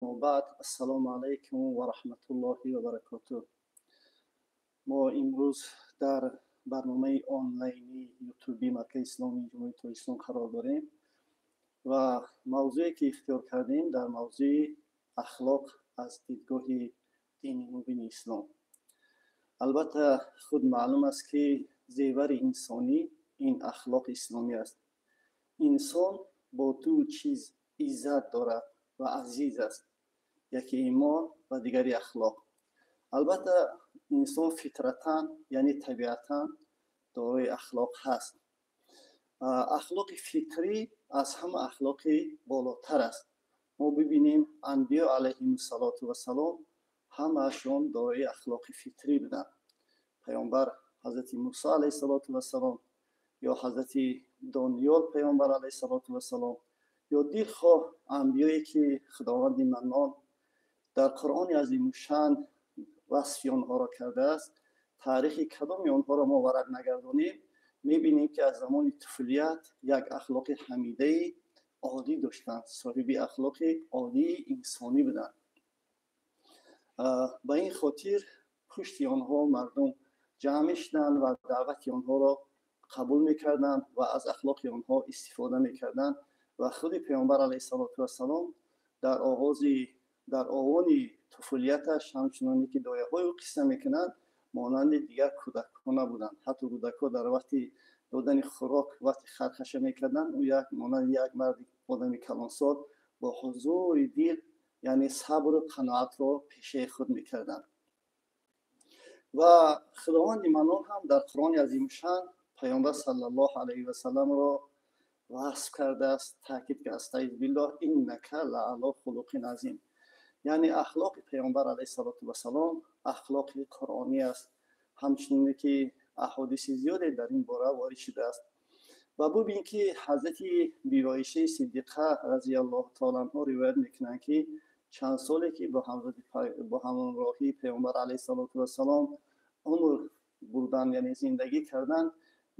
Баъд, ассалому алайкум ва раҳматуллоҳи ва баракотуҳ. Мо имрӯз дар барномаи онлайни ютуби Маркази Исломии Ҷумҳурии Тоҷикистон қарор дорем ва мавзӯе ки ихтиёр кардем, дар мавзӯи ахлоқ аз дидгоҳи дини мубини ислом. Албатта, худ маълум аст, ки зевари инсонӣ ин ахлоқи исломӣ аст. Инсон бо ду чиз иззат дорад ва азиз аст: яке имон ва дигари ахлоқ. Албатта, инсон фитратан, яъне табиатан дорои ахлоқ ҳаст. Ахлоқи фитрӣ аз ҳама ахлоқи болотар аст. Мо бибинем, анбиё алайҳимуссалоту вассалом ҳамаашон дорои ахлоқи фитрӣ буданд. Паёмбар ҳазрати Мусо алайҳиссалоту вассалом ё ҳазрати Дониёл паёмбар алайҳиссалоту вассалом ё дилхоҳ анбиёе ки Худованди Маннон дар Қуръони азимушшаън васфи онҳоро кардааст, таърихи кадоми онҳоро мо варақ нагардонем, мебинем, ки аз замони туфулият як ахлоқи ҳамидаи олӣ доштанд, соҳиби ахлоқи олии инсонӣ буданд. Ба ин хотир пушти онҳо мардум ҷамъ мешуданд ва даъвати онҳоро қабул мекарданд ва аз ахлоқи онҳо истифода мекарданд. Ва худи паёмбар алайҳиссалоту вассалом дар овони туфулияташ, ҳамчуноне ки дояҳои ӯ қисса мекунанд, монанди дигар кӯдакҳо набуданд. Ҳатто кӯдакҳо дар вақти додани хӯрок вақти хархаша мекарданд, ӯ як монанди як марди одами калонсол бо ҳузури дил, яъне сабру қаноатро пешаи худ мекарданд. Ва Худованди Маннон ҳам дар Қуръони азимушшаън паёмбар саллаллоҳу алайҳи васалламро васф кардааст, таъкид ки астаизу биллоҳ: иннака лаало хулуқин азим. Яъне ахлоқи паёмбар алайҳиссалоту вассалом ахлоқи қуръонӣ аст, ҳамчунине ки аҳодиси зиёде дар ин бора ворид шудааст. Ва бубин, ки ҳазрати Бибиоишаи Сиддиқа разияллоҳу таола анҳо ривоят мекунанд, ки чанд соле ки бо ҳамроҳии паёмбар алайҳиссалоту вассалом умр бурданд, яъне зиндагӣ карданд,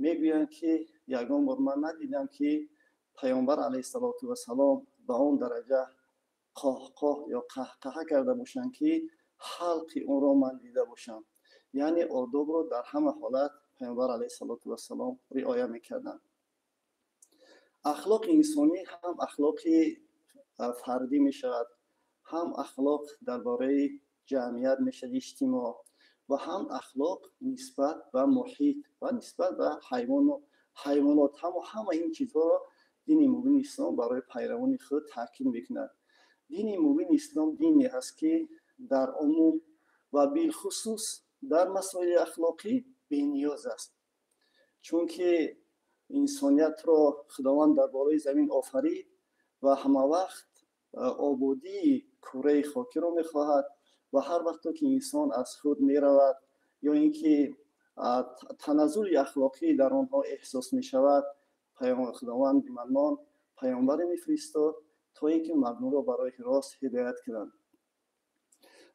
мегӯянд, ки ягон бор ман надидам, ки паёмбар алайҳиссалоту вассалом ба он дараҷа қоҳқоҳ ё қаҳқаҳа карда бошанд, ки ҳалқи онро ман дида бошам. Яъне одобро дар ҳама ҳолат паёмбар алайҳиссалоту вассалом риоя мекарданд. Ахлоқи инсонӣ ҳам ахлоқи фардӣ мешавад, ҳам ахлоқ дар бораи ҷамъият мешавад, иҷтимоъ, ва ҳам ахлоқ нисбат ба муҳит ва нисбат ба ҳайвону ҳайвонот. Ҳама ин чизҳоро дини мубини ислом барои пайравони худ таъкид мекунад. Дини мубини ислом дине ҳаст, ки дар умум ва билхусус дар масоили ахлоқӣ бениёз аст, чунки инсониятро Худованд дар болои замин офарид ва ҳамавақт ободии кураи хокиро мехоҳад. Ва ҳар вақто ки инсон аз худ меравад ё ин ки таназзули ахлоқӣ дар онҳо эҳсос мешавад, Худованди Маннон паёмбаре мефиристод, то ин ки мардумро ба роҳи рост ҳидоят кунанд.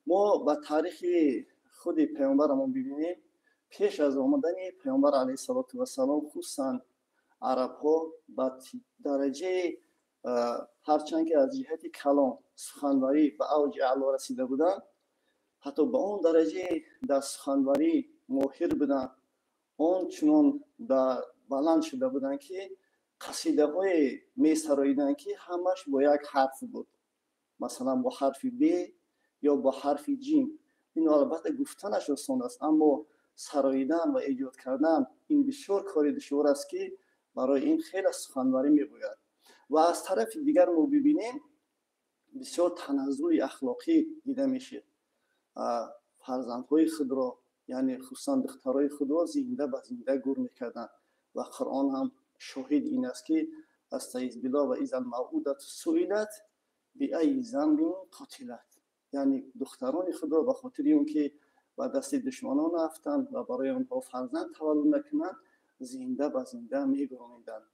Мо ба таърихи худи паёмбарамон бибинем, пеш аз омадани паёмбар алайҳиссалоту вассалом, хусусан арабҳо ба дараҷаи, ҳарчанд ки аз ҷиҳати калом, суханварӣ ба авҷи аъло расида буданд, ҳатто ба он дараҷае дар суханварӣ моҳир буданд, он чунон баланд шуда буданд, ки қасидаҳое месароиданд, ки ҳамаш бо як ҳарф буд, масалан, бо ҳарфи б ё бо ҳарфи ҷим. Ин албатта гуфтанаш осон аст, аммо сароидан ва эҷод кардан ин бисёр кори душвор аст, ки барои ин хеле суханварӣ мебояд. Ва аз тарафи дигар мо бибинем, бисёр таназзули ахлоқӣ дида мешид. Фарзандҳои худро, яъне хусусан духтарои худро зинда ба зинда гур мекарданд. Ва Қуръон ҳам шоҳид ин аст, ки астаиз биллоҳ: ва изал мавъудату суилат биайи занбин қутилат. Яъне духтарони худро ба хотири он ки ба дасти душманон афтанд ва барои онҳо фарзанд таваллуд накунанд, зинда ба зинда мегурониданд.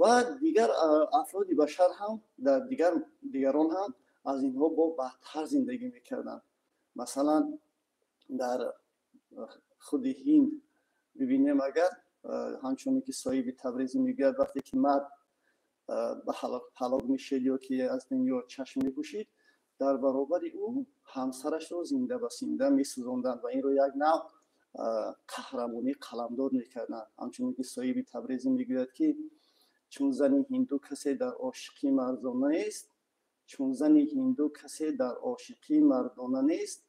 Ва дигар афроди башар ҳам, дар дигарон ҳам аз инҳо бо бадтар зиндагӣ мекарданд. Масалан, дар худи Ҳинд бибинем агар, ҳамчуне ки Соҳиби Табрезӣ мегӯяд, вақте ки мард ба ҳалок мешед ё ки аз дунё чашм мепӯшид, Дар баробари ӯ ҳамсарашро зинда ба зинда месӯзонданд ва инро як нав қаҳрамонӣ қаламдод мекарданд. Ҳамчунин ки Соҳиби Табрезӣ мегӯяд, ки чун зани ҳинду касе дар ошиқӣ мардона нест, чун зани ҳинду касе дар ошиқӣ мардона нест,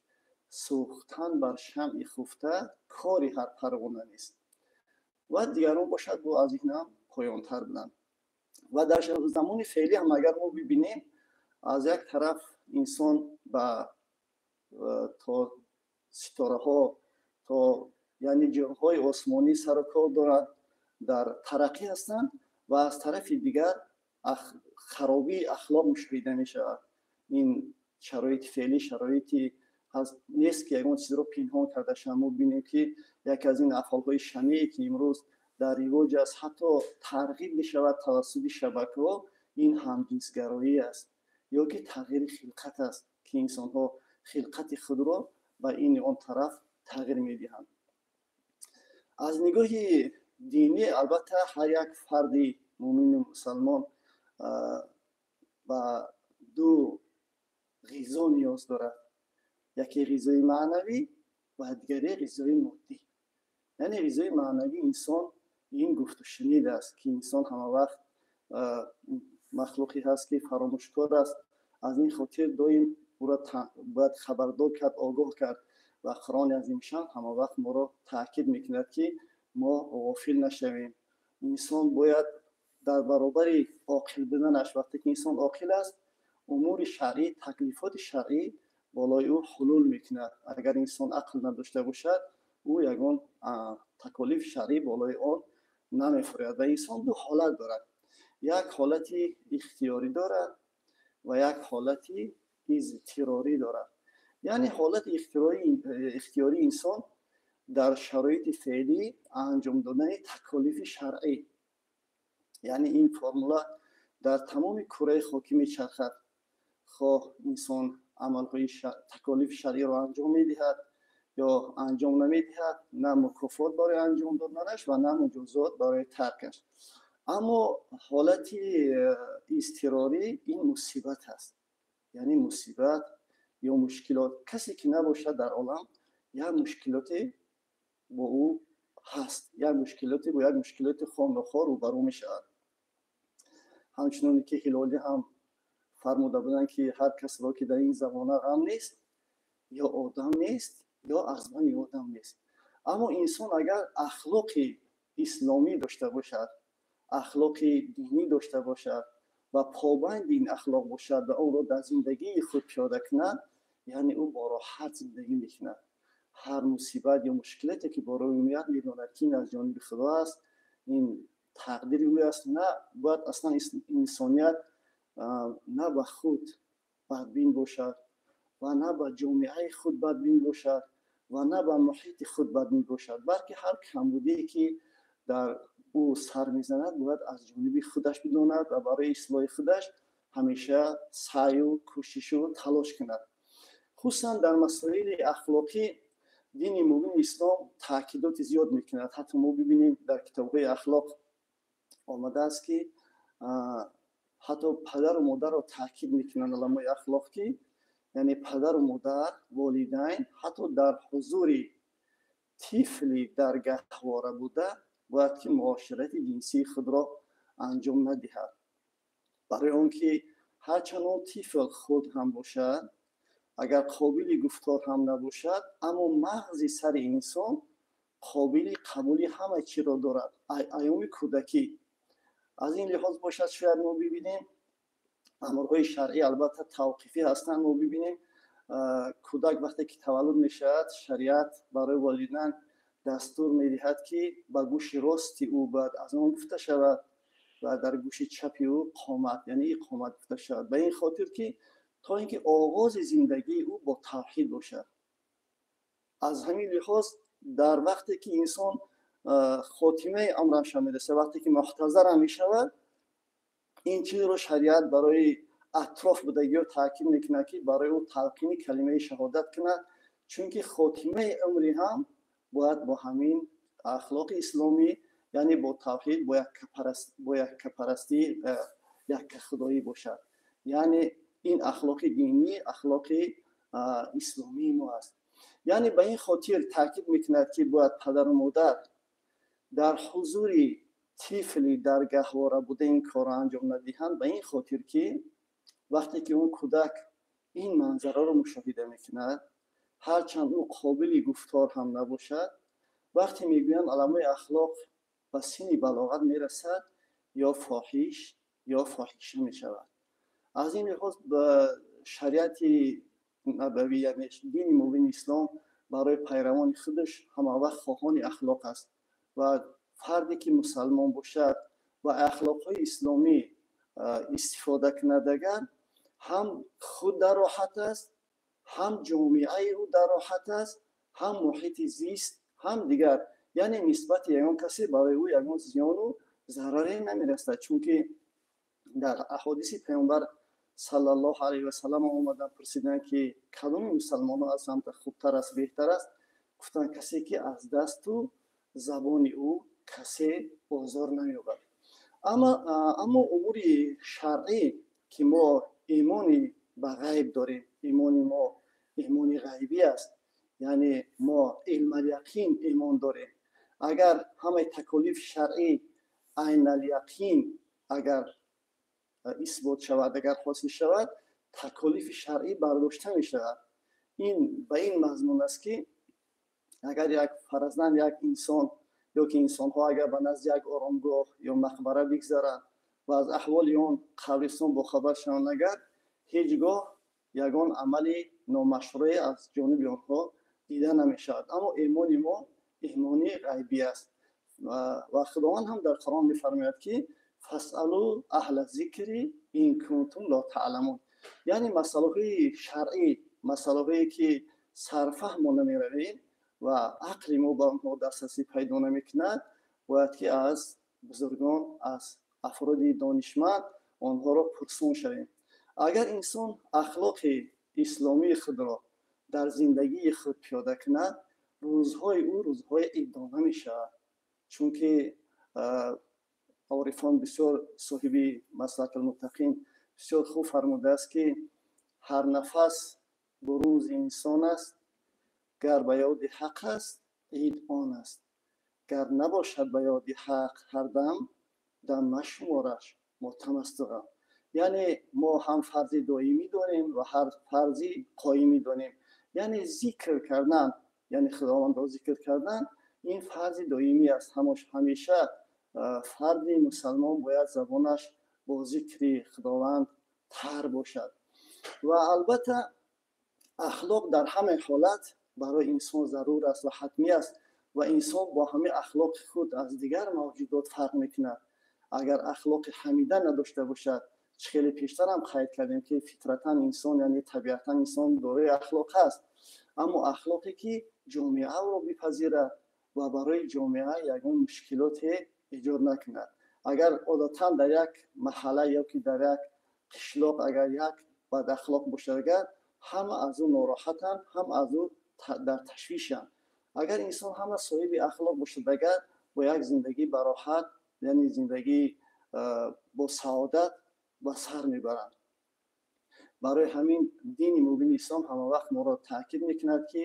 сӯхтан бар шамъи хуфта кори ҳар парвона нест. Ва дигарон бошад бо аз ин ҳам поёнтар буданд. Ва дар замони феълӣ ҳам агар мо бибинем, аз як тараф инсон ба то ситораҳо, то яъне ҷирмҳои осмонӣ сару кор дорад, дар тараққӣ ҳастанд, ва аз тарафи дигар харобии ахлоқ мушоҳида мешавад. Ин шароити феълӣ шароити нест, ки ягон чизро пинҳон карда шавад. Мо бинем, ки яке аз ин афъолҳои шанее, ки имрӯз дар ривоҷ аст, ҳатто тарғиб мешавад тавассути шабакаҳо, ин ҳамҷинсгароӣ аст ё ки тағйири хилқат аст, ки инсонҳо хилқати худро ба ин он тараф тағйир медиҳанд. Аз нигоҳи динӣ, албатта, ҳар як фарди мӯмину мусалмон ба ду ғизо ниёз дорад: яке ғизои маънавӣ ва дигаре ғизои моддӣ. Яъне ғизои маънавии инсон ин гуфтушунид аст, ки инсон ҳама вақт махлуқе ҳаст, ки фаромӯшкор аст. Аз ин хотир доим ӯро бояд хабардор кард, огоҳ кард, ва Қуръони азимшан ҳама вақт моро таъкид мекунад, ки мо ғофил нашавем. Инсон бояд дар баробари оқил буданаш, вақте ки инсон оқил аст, умури шаръӣ, таклифоти шаръӣ болои ӯ ҳулул мекунад. Агар инсон ақл надошта бошад, ӯ ягон таколифи шаръӣ болои он намефурӯяд. Ва инсон ду ҳолат дорад: як ҳолати ихтиёрӣ дорад ва як ҳолати изтирорӣ дорад. Яъне ҳолати ихтиёрии инсон дар шароити феълӣ анҷом додани таколифи шаръӣ, яъне ин формула дар тамоми кураи хокӣ мечархад. Хоҳ инсон амалҳои таколифи шаръиро анҷом медиҳад ё анҷом намедиҳад, на мукофот барои анҷом доданаш ва на муҷозот барои таркаш. Аммо ҳолати изтирорӣ ин мусибат аст, яъне мусибат ё мушкилот. Касе ки набошад дар олам, як мушкилоте бо ӯ ҳаст, як мушкилоте бо як мушкилоти хоннохор рӯбарӯ мешавад. Ҳамчуноне ки Ҳилолӣ ҳам фармуда буданд, ки ҳар касро ки дар ин замона ғам нест, ё одам нест, ё аз бани одам нест. Аммо инсон агар ахлоқи исломӣ дошта бошад, ахлоқи динӣ дошта бошад ва побанди ин ахлоқ бошад ва онро дар зиндагии худ пиёда кунад, яъне ӯ бо роҳат зиндагӣ мекунад. Ҳар мусибат ё мушкилоте ки барои ӯ меояд, медонад, ки ин аз ҷониби Худо аст, ин тақдири ӯ аст. На бояд аслан инсоният на ба худ бадбин бошад ва на ба ҷомеаи худ бадбин бошад ва на ба муҳити худ бадбин бошад, балки ҳар камбудие, ки дар ӯ сар мезанад, бояд аз ҷониби худаш бидонад ва барои ислоҳи худаш ҳамеша саъю кӯшишу талош кунад. Хусусан дар масоили ахлоқӣ дини мубини ислом таъкидоти зиёд мекунад. Ҳатто мо бибинем, дар китобҳои ахлоқ омадааст, ки ҳатто падару модарро таъкид мекунанд уламои ахлоқ, ки яъне падару модар, волидайн, ҳатто дар ҳузури тифли дар гаҳвора буда бояд ки муоширати ҷинсии худро анҷом надиҳад, барои он ки ҳарчанд он тифл худ ҳам бошад, агар қобили гуфтор ҳам набошад, аммо мағзи сари инсон қобили қабули ҳама чиро дорад айёми кӯдакӣ. Аз ин лиҳоз бошад, шояд мо бибинем, амрҳои шаръӣ албатта тавқифӣ ҳастанд. Мо бибинем, кӯдак вақте ки таваллуд мешавад, шариат барои волидайн дастур медиҳад, ки ба гӯши рости ӯ бояд азон гуфта шавад ва дар гӯши чапи ӯ қомат, яъне иқомат гуфта шавад, ба ин хотир ки то ин ки оғози зиндагии ӯ бо тавҳид бошад. Аз ҳамин лиҳоз, дар вақте ки инсон хотимаи амраша мерасад, вақте ки мухтазарам мешавад, ин чизро шариат барои атроф будагиҳо таъкид мекунад, ки барои ӯ талқини калимаи шаҳодат кунад, чунки хотимаи умри ҳам бояд бо ҳамин ахлоқи исломӣ, яъне бо тавҳид, бо яккапарастӣ, яккахудоӣ бошад. Яъне Ин ахлоқи динӣ, ахлоқи исломии мо аст. Яъне ба ин хотир таъкид мекунад, ки бояд падару модар дар ҳузури тифли дар гаҳвора буда ин корро анҷом надиҳанд, ба ин хотир ки вақте ки он кӯдак ин манзараро мушоҳида мекунад, ҳарчанд ӯ қобили гуфтор ҳам набошад, вақте мегӯянд уламои ахлоқ ба синни балоғат мерасад, ё фоҳиш ё фоҳиша мешавад. Аз ин лиҳоз ба шариати набавӣ, яъне дини мубини ислом, барои пайравони худаш ҳамавақт хоҳони ахлоқ аст ва фарде ки мусалмон бошад ва ахлоқҳои исломӣ истифода кунад, агар ҳам худ дар роҳат аст, ҳам ҷомеаи ӯ дар роҳат аст, ҳам муҳити зист, ҳам дигар. Яъне нисбати ягон касе барои ӯ ягон зиёну зараре намерасад, чунки дар аҳодиси Паёмбар саллаллоҳу алайҳи васаллам омадан пурсиданд, ки кадоми мусалмонҳо аз ҳамта хубтар аст, беҳтар аст? Гуфтанд, касе ки аз дасту забони ӯ касе озор намеёбад. Аммо умури шаръӣ, ки мо имони ба ғайб дорем, имони мо имони ғайбӣ аст, яъне мо илмаляқин имон дорем. Агар ҳамаи таколифи шаръӣ айналяқин агар исбот шавад, агар ҳосил шавад, таколифи шаръӣ бардошта мешавад. Ин ба ин мазмун аст, ки агар як фарзанд, як инсон ё ки инсонҳо агар ба назди як оромгоҳ ё мақбара бигзаранд ва аз аҳволи он қабристон бохабар шаванд, агар ҳеҷ гоҳ ягон амали номашрӯе аз ҷониби онҳо дида намешавад. Аммо имони мо имони ғайбӣ аст ва Худованд ҳам дар Қуръон мефармояд, ки фасъалу аҳла зикри ин кунтум ло таъламун. Яъне масъалаҳои шаръӣ, масъалаҳое ки сарфаҳмо намеравем ва ақли мо ба онҳо дастрасӣ пайдо намекунад, бояд ки аз бузургон, аз афроди донишманд онҳоро пурсон шавем. Агар инсон ахлоқи исломии худро дар зиндагии худ пиёда кунад, рӯзҳои ӯ рӯзҳои идона мешавад, чунки орифон бисёр, соҳиби Маслакулмуттақин бисёр хуб фармудааст, ки ҳар нафас бурӯзи инсон аст, гар ба ёди ҳақ аст, ид он аст, гар набошад ба ёди ҳақ ҳар дам, дам машумораш мотам асту ғам. Яъне мо ҳам фарзи доимӣ дорем ва ҳар фарзи қоимӣ дорем. Яъне зикр кардан, яъне Худовандро зикр кардан, ин фарзи доимӣ аст. Ҳамеша фарди мусалмон бояд забонаш бо зикри Худованд тар бошад. Ва албатта ахлоқ дар ҳамаи ҳолат барои инсон зарур аст ва ҳатмӣ аст ва инсон бо ҳамаи ахлоқи худ аз дигар мавҷудот фарқ мекунад. Агар ахлоқи ҳамида надошта бошад, чӣ хеле пештар ҳам қайд кардем, ки фитратан инсон, яъне табиатан инсон дорои ахлоқ аст, аммо ахлоқе ки ҷомеаро бипазирад ва барои ҷомеа ягон мушкилоте эҷод накунад. Агар одатан дар як маҳалла ё ки дар як қишлоқ агар як бадахлоқ бошад, агар ҳама аз ӯ нороҳатанд, ҳам аз ӯ дар ташвишанд. Агар инсон ҳама соҳиби ахлоқ бошад, агар бо як зиндагӣ бароҳат, яъне зиндагӣ бо саодат ба сар мебаранд. Барои ҳамин дини мубини ислом ҳамавақт моро таъкид мекунад, ки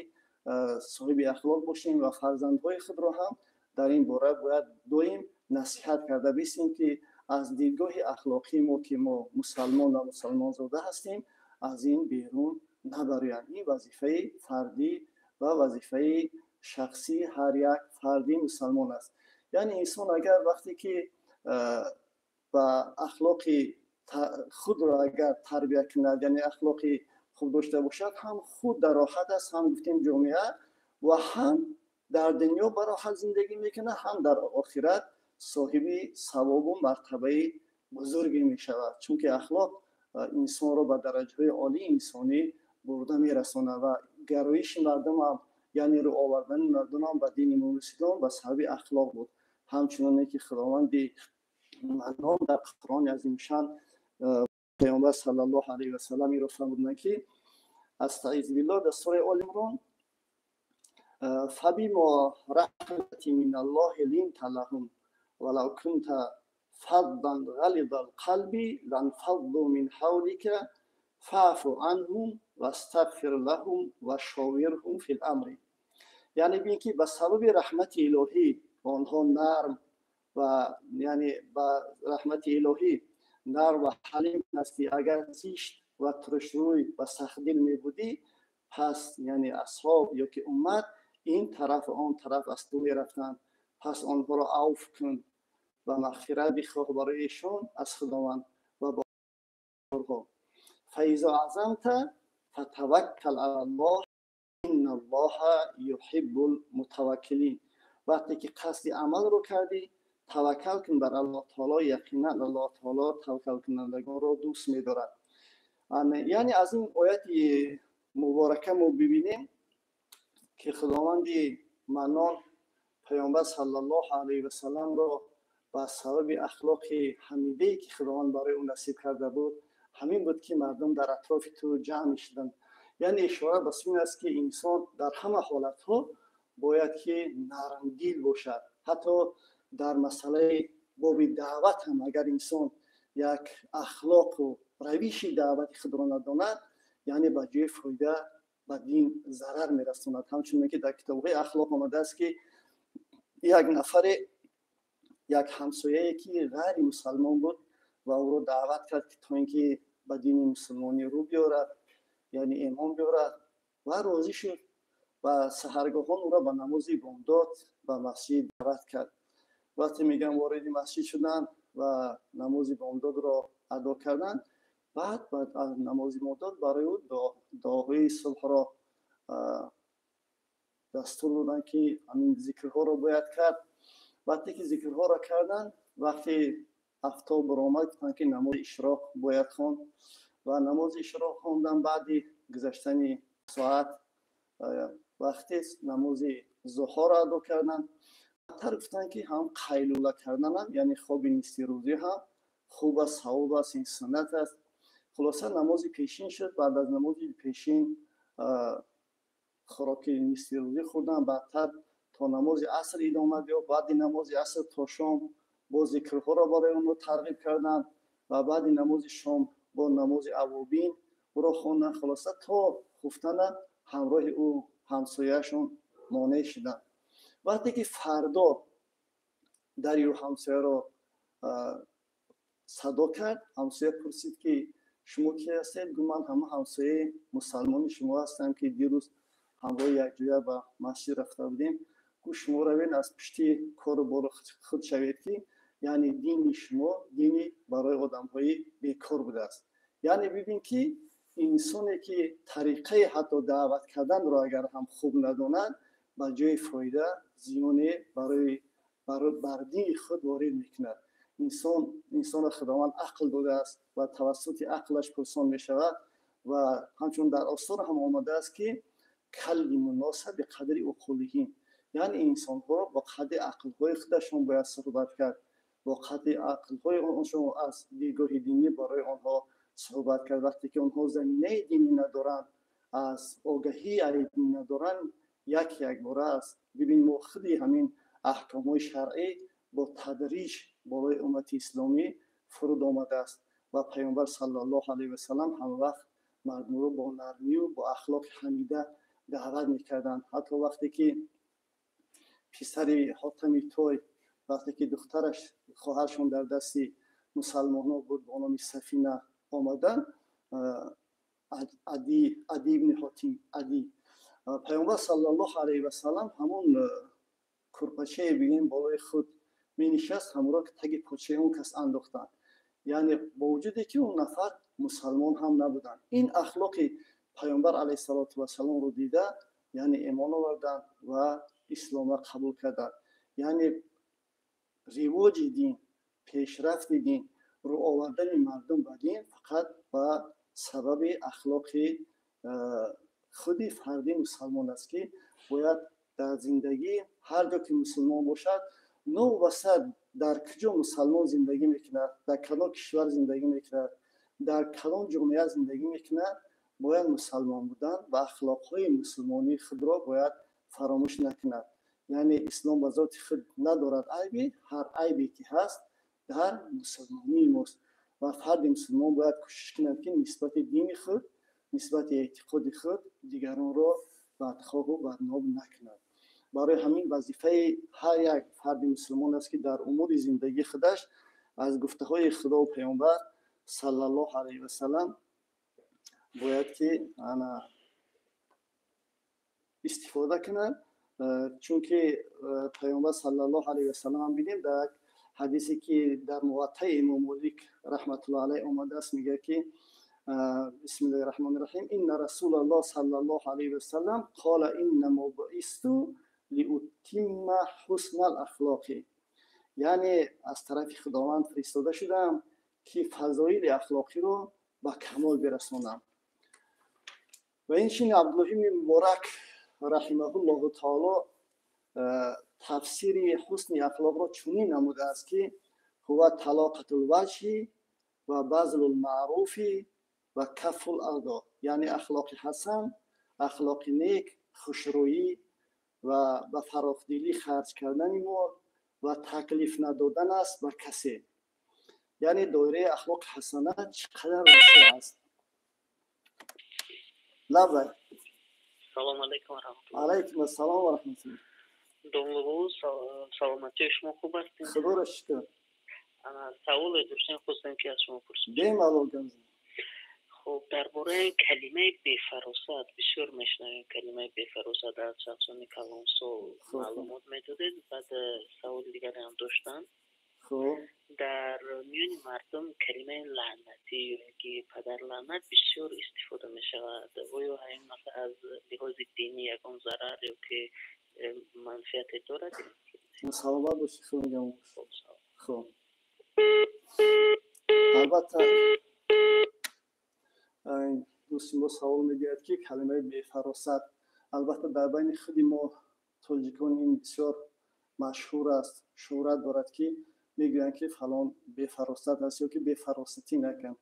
соҳиби ахлоқ бошем ва фарзандҳои худро ҳам дар ин бора бояд доим насиҳат карда бистем, ки аз дидгоҳи ахлоқии мо, ки мо мусалмон ва мусалмонзода ҳастем, аз ин берун набароянд. Ин вазифаи фардӣ ва вазифаи шахсии ҳар як фарди мусалмон аст. Яъне инсон агар вақте ки ба ахлоқи худро агар тарбия кунад, яъне ахлоқи хуб дошта бошад, ҳам худ дар роҳат аст, ҳам гуфтем ҷомеа, ва ҳам дар дунё ба роҳат зиндагӣ мекунад, ҳам дар охират соҳиби савобу мартабаи бузурге мешавад, чунки ахлоқ инсонро ба дараҷаҳои олии инсонӣ бурда мерасонад ва гароиши мардумам, яъне рӯ овардани мардумам ба дини мубини ба сабаби ахлоқ буд. Ҳамчуноне ки Худованди Маннон дар Қуръони азимшан Паёмбар саллаллоҳу алайҳи васаллам инро фармуданд, ки астаизу биллоҳ, дар сураи Оли Имрон: фабимо раҳмати миналлоҳи линта лаҳум валав кунта фаддан ғализал қалби ланфадду мин ҳавлика فاعف عنهم واستغفر لهم وشاورهم في الأمر. یعنی ببین که به سبب رحمت الهی آنها نرم و یعنی به رحمت الهی نرم و حلیم هستی. اگر زشت و ترشروی و سختدل می بودی، پس یعنی اصحاب یا که امت این طرف و آن طرف از تو می رفتند. پس آنها را عفو کن و مغفرت بخواه برای ایشان از خداوند و با آنها. فاذا عزمت فتوکل علی الله ان الله یحب المتوکلین. وقتی که قصد عمل رو کردی، توکل کن بر الله تعالی، یقینا الله تعالی توکل کنندگان را دوست می‌دارد. یعنی از این آیت مبارکه ما ببینیم که خداوند منان پیامبر صلی الله علیه و سلم را به سبب اخلاق حمیده‌ای که خداوند برای او نصیب کرده بود، همین بود که مردم در اطراف تو جمع می‌شدند. یعنی اشاره به این است که انسان در همه حالتها باید که نرمدل باشد. حتی در مسئله باب دعوت هم اگر انسان یک اخلاق و روش دعوت خود را نداند، یعنی به جای فایده به دین ضرر می‌رساند. همچنین که در کتاب‌های اخلاق آمده است که یک نفر، یک همسایه که غیر مسلمان بود و او را دعوت کرد که تا اینکه به دین مسلمانی رو بیارد، یعنی ایمان بیارد، و راضی شد و سحرگاهان او را به نماز بامداد به مسجد دعوت کرد. وقتی میگم وارد مسجد شدن و نماز بامداد را ادا کردن، بعد از نماز بامداد برای او دعاهای صبح را دستور دادن که همین ذکرها را باید کرد. وقتی که ذکرها را کردن، وقتی آفتاب برآمد، گفتن که نماز اشراق باید خواند و نماز اشراق خواندن. بعدی گذشتن ساعت وقتی نماز ظهر را ادا کردن، تر گفتن که هم قیلوله کردن هم، یعنی خواب نصف روزی هم خوب است، ثواب است، این سنت است. خلاصه نماز پیشین شد. بعد از نماز پیشین خوراک نصف روزی خوردن، بعدتر تا نماز عصر ادامه یافت. بعد نماز عصر تا شام با ذکرها را برای اون ترغیب کردن و بعد نماز شام با نماز اوابین او را خواندن. خلاصه تا خفتن همراه او همسایه‌شون مانع شدن. وقتی که فردا در او همسایه را صدا کرد، همسایه پرسید که شما کی هستید؟ گفت من همه همسایه مسلمان شما هستم که دیروز همراه یک جویا به مسجد رفته بودیم. گفت شما روین از پشتی کار و بار خود شوید که یعنی دین شما دینی برای آدم‌های بیکار بوده است. یعنی ببین که انسانی که طریقه حتی دعوت کردن را اگر هم خوب نداند، به جای فایده زیانی برای بر دین خود وارد میکند. انسان خداوند عقل داده است و توسط عقلش پرسان میشود و همچون در آثار هم آمده است که کلم الناس به قدر عقولهم، یعنی انسان ها با قدر عقل های خودشون باید صحبت کرد، با قدر عقل های آنها از دیدگاه دینی برای آنها صحبت کرد. وقتی که آنها زمینه دینی ندارند، از آگاهی دینی ندارند، یک یک باره است. ببین ما خودی همین احکام های شرعی با تدریج بالای امت اسلامی فرود آمده است و پیامبر صلی الله علیه و سلم هم وقت مردم رو با نرمی و با اخلاق حمیده دعوت میکردند. حتی وقتی که پسر حاتم توی، وقتی که دخترش خواهرشون در دست مسلمان ها بود با نام سفینه آمدن، عدی ابن حاتم عدی، پیامبر صلی الله علیه و سلم همون کرپچه بگیم بالای خود می نشست، همون را تگ پاچه اون کس انداختن. یعنی با وجودی که اون نفر مسلمان هم نبودن، این اخلاق پیامبر علیه الصلاة و السلام رو دیده، یعنی ایمان آوردن و اسلام را قبول کردن. یعنی رواج دین، پیشرفت دین، رو آوردن مردم به دین فقط به سبب اخلاق خودی فردی مسلمان است که باید در زندگی هر جا که مسلمان باشد، نوبسته در کجا مسلمان زندگی میکند، در کدام کشور زندگی میکند، در کدام جامعه زندگی میکند، باید مسلمان بودن و اخلاقهای مسلمانی خود را باید فراموش نکند. یعنی اسلام به ذات خود ندارد عیبی، هر عیبی که هست در مسلمانی ماست. Ва фарди мусулмон бояд кӯшиш кунад, ки нисбати дини худ, нисбати эътиқоди худ дигаронро бадхоҳу бадном накунад. Барои ҳамин вазифаи ҳар як фарди мусулмон аст, ки дар умури зиндагии худаш аз гуфтаҳои Худову Паёмбар саллаллоҳу алайҳи васаллам бояд ки ана истифода кунад, чунки Паёмбар саллаллоҳу алайҳи васаллам ҳам бинем дар як ҳадисе, ки дар Муваттаи Имом Молик раҳматуллоҳи алайҳ омадааст, мегӯяд, ки бисмиллоҳи раҳмони раҳим, инна расулаллоҳ саллаллоҳу алайҳи васаллам қола иннамо буисту лиутимма ҳуснал ахлоқи, яъне аз тарафи Худованд фиристода шудам, ки фазоили ахлоқиро ба камол бирасонам. Ва инчунин Абдуллоҳ ибни Муборак раҳимаҳуллоҳу таоло тафсири ҳусни ахлоқро чунин намудааст, ки ҳува талоқатул ваҷҳи ва базлул маъруфи ва каффул аъдо, яъне ахлоқи ҳасан, ахлоқи нек, хушрӯӣ ва ба фарохдилӣ харҷ кардани мол ва таклиф надодан аст ба касе. Яъне доираи ахлоқи ҳасана чӣ қадар васеъ аст. Лаббай. Салом алайкум ва раҳматуллоҳ. Алайкум ассалом ва раҳматуллоҳ. Домлабу, саломатии шумо хуб аст? Худоро шукр. Саволе доштем, хостем, ки аз шумо пурсем. Бемалол гап. Хуб, дар бораи калимаи бефаросат бисёр мешунавем. Калимаи бефаросат аз шахсони калонсол маълумот медодед. Баъд саволи дигаре ҳам доштам. Дар миёни мардум калимаи лаънатӣ ё ки падарлаънат бисёр истифода мешавад. Оё ҳамин масъала аз лиҳози динӣ ягон зарар ё ки манфиате дорад? Саломат бошӣ, худо. Хуб, албатта, дӯсти мо савол медиҳад, ки калимаи бефаросат, албатта, дар байни худи мо тоҷикон ин бисёр машҳур аст, шӯҳрат дорад, ки мегӯянд, ки фалон бефаросат аст ё ки бефаросатӣ накун.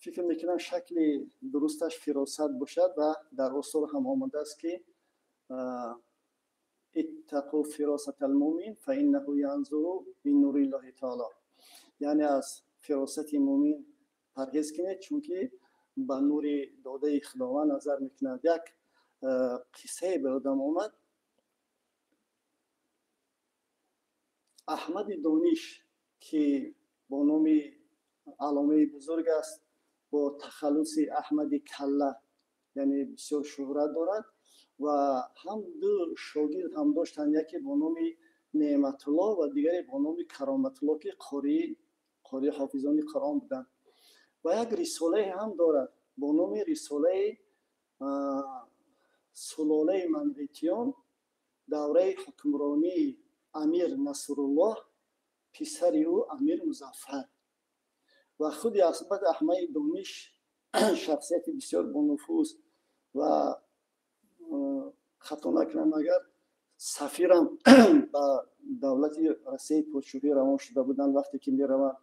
Фикр мекунам, шакли дурусташ фиросат бошад ва дар осор ҳам омадааст, ки иттақу фиросатал мумин фаиннаҳу янзуру бинуриллоҳи таоло, яъне аз фиросати мумин парҳез кунед, чунки ба нури додаи Худованд назар мекунад. Як қиссае ба ёдам омад. Аҳмади Дониш, ки бо номи алломаи бузург аст, бо тахаллуси Аҳмади Калла, яъне бисёр шӯҳрат дорад, ва ҳам ду шогирд ҳам доштанд, яке бо номи Неъматулло ва дигаре бо номи Кароматулло, ки қории ҳофизони Қуръон буданд. Ва як рисолае ҳам дорад бо номи рисолаи сулолаи манғитиён, давраи ҳукмронии Амир Насруллоҳ, писари ӯ Амир Музаффар. Ва худи асбат Аҳмади Дониш шахсияти бисёр бонуфуз ва, хато накунам агар, сафирам ба давлати Россияи подшоҳӣ равон шуда буданд. Вақте ки мераванд,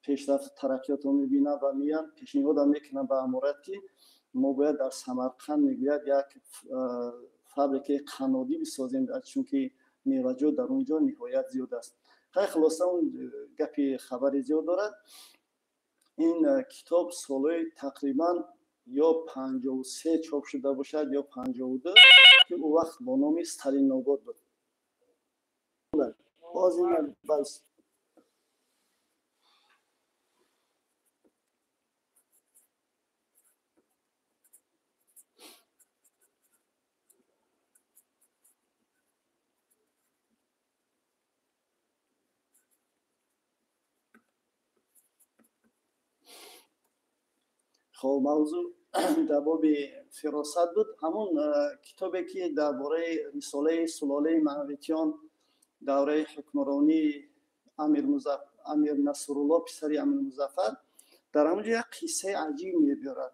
пешрафту тараққиётро мебинанд ва меянд, пешниҳодам мекунанд ба аморат, ки мо бояд дар Самарқанд, мегӯяд, як фабрикаи қаннодӣ бисозем, чунки меваҷот дар он ҷо ниҳоят зиёд аст. Хай, хулоса, он гапи хабари зиёд дорад. Ин китоб солҳои тақрибан ё 53 чоп шуда бошад, ё 52, ки ӯ вақт бо номи Сталинобод буд. Боз ин бас. Хоб, мавзӯъ дар боби фиросат буд. Ҳамон китобе, ки дар бораи рисолаи сулолаи манғитиён, давраи ҳукмронии Амир Насрулло, писари Амир Музаффар, дар ҳамон ҷо як қиссаи аҷиб мебиёрад.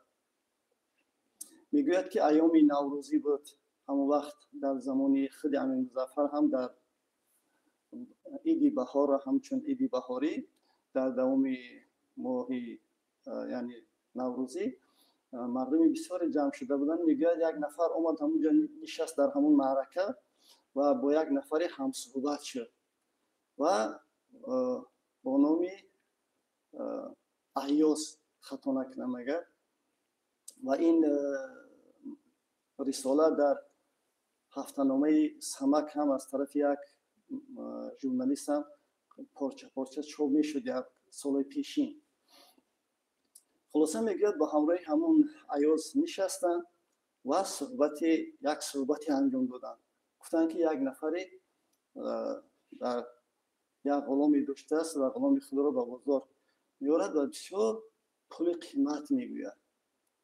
Мегӯяд, ки айёми наврӯзӣ буд. Ҳамон вақт дар замони худи Амир Музаффар ҳам дар иди баҳорро ҳамчун иди баҳорӣ дар давоми моҳи, яъне наврӯзӣ, мардуми бисёре ҷамъ шуда буданд. Мегӯяд, як нафар омад, ҳамон ҷо нишаст дар ҳамон маърака ва бо як нафаре ҳамсуҳбат шуд ва бо номи Айёз, хато накунам агар. Ва ин рисола дар ҳафтаномаи Самак ҳам аз тарафи як журналист ҳам порча порча чоп мешуд як солҳои пешин. Хулоса, мегӯяд, ба ҳамроҳи ҳамун Аёз нишастанд ва суҳбати як суҳбате анҷом доданд. Гуфтанд, ки як нафаре дар як ғуломе доштааст ва ғуломи худро ба бозор меорад ва бисёр пули қимат мегӯяд,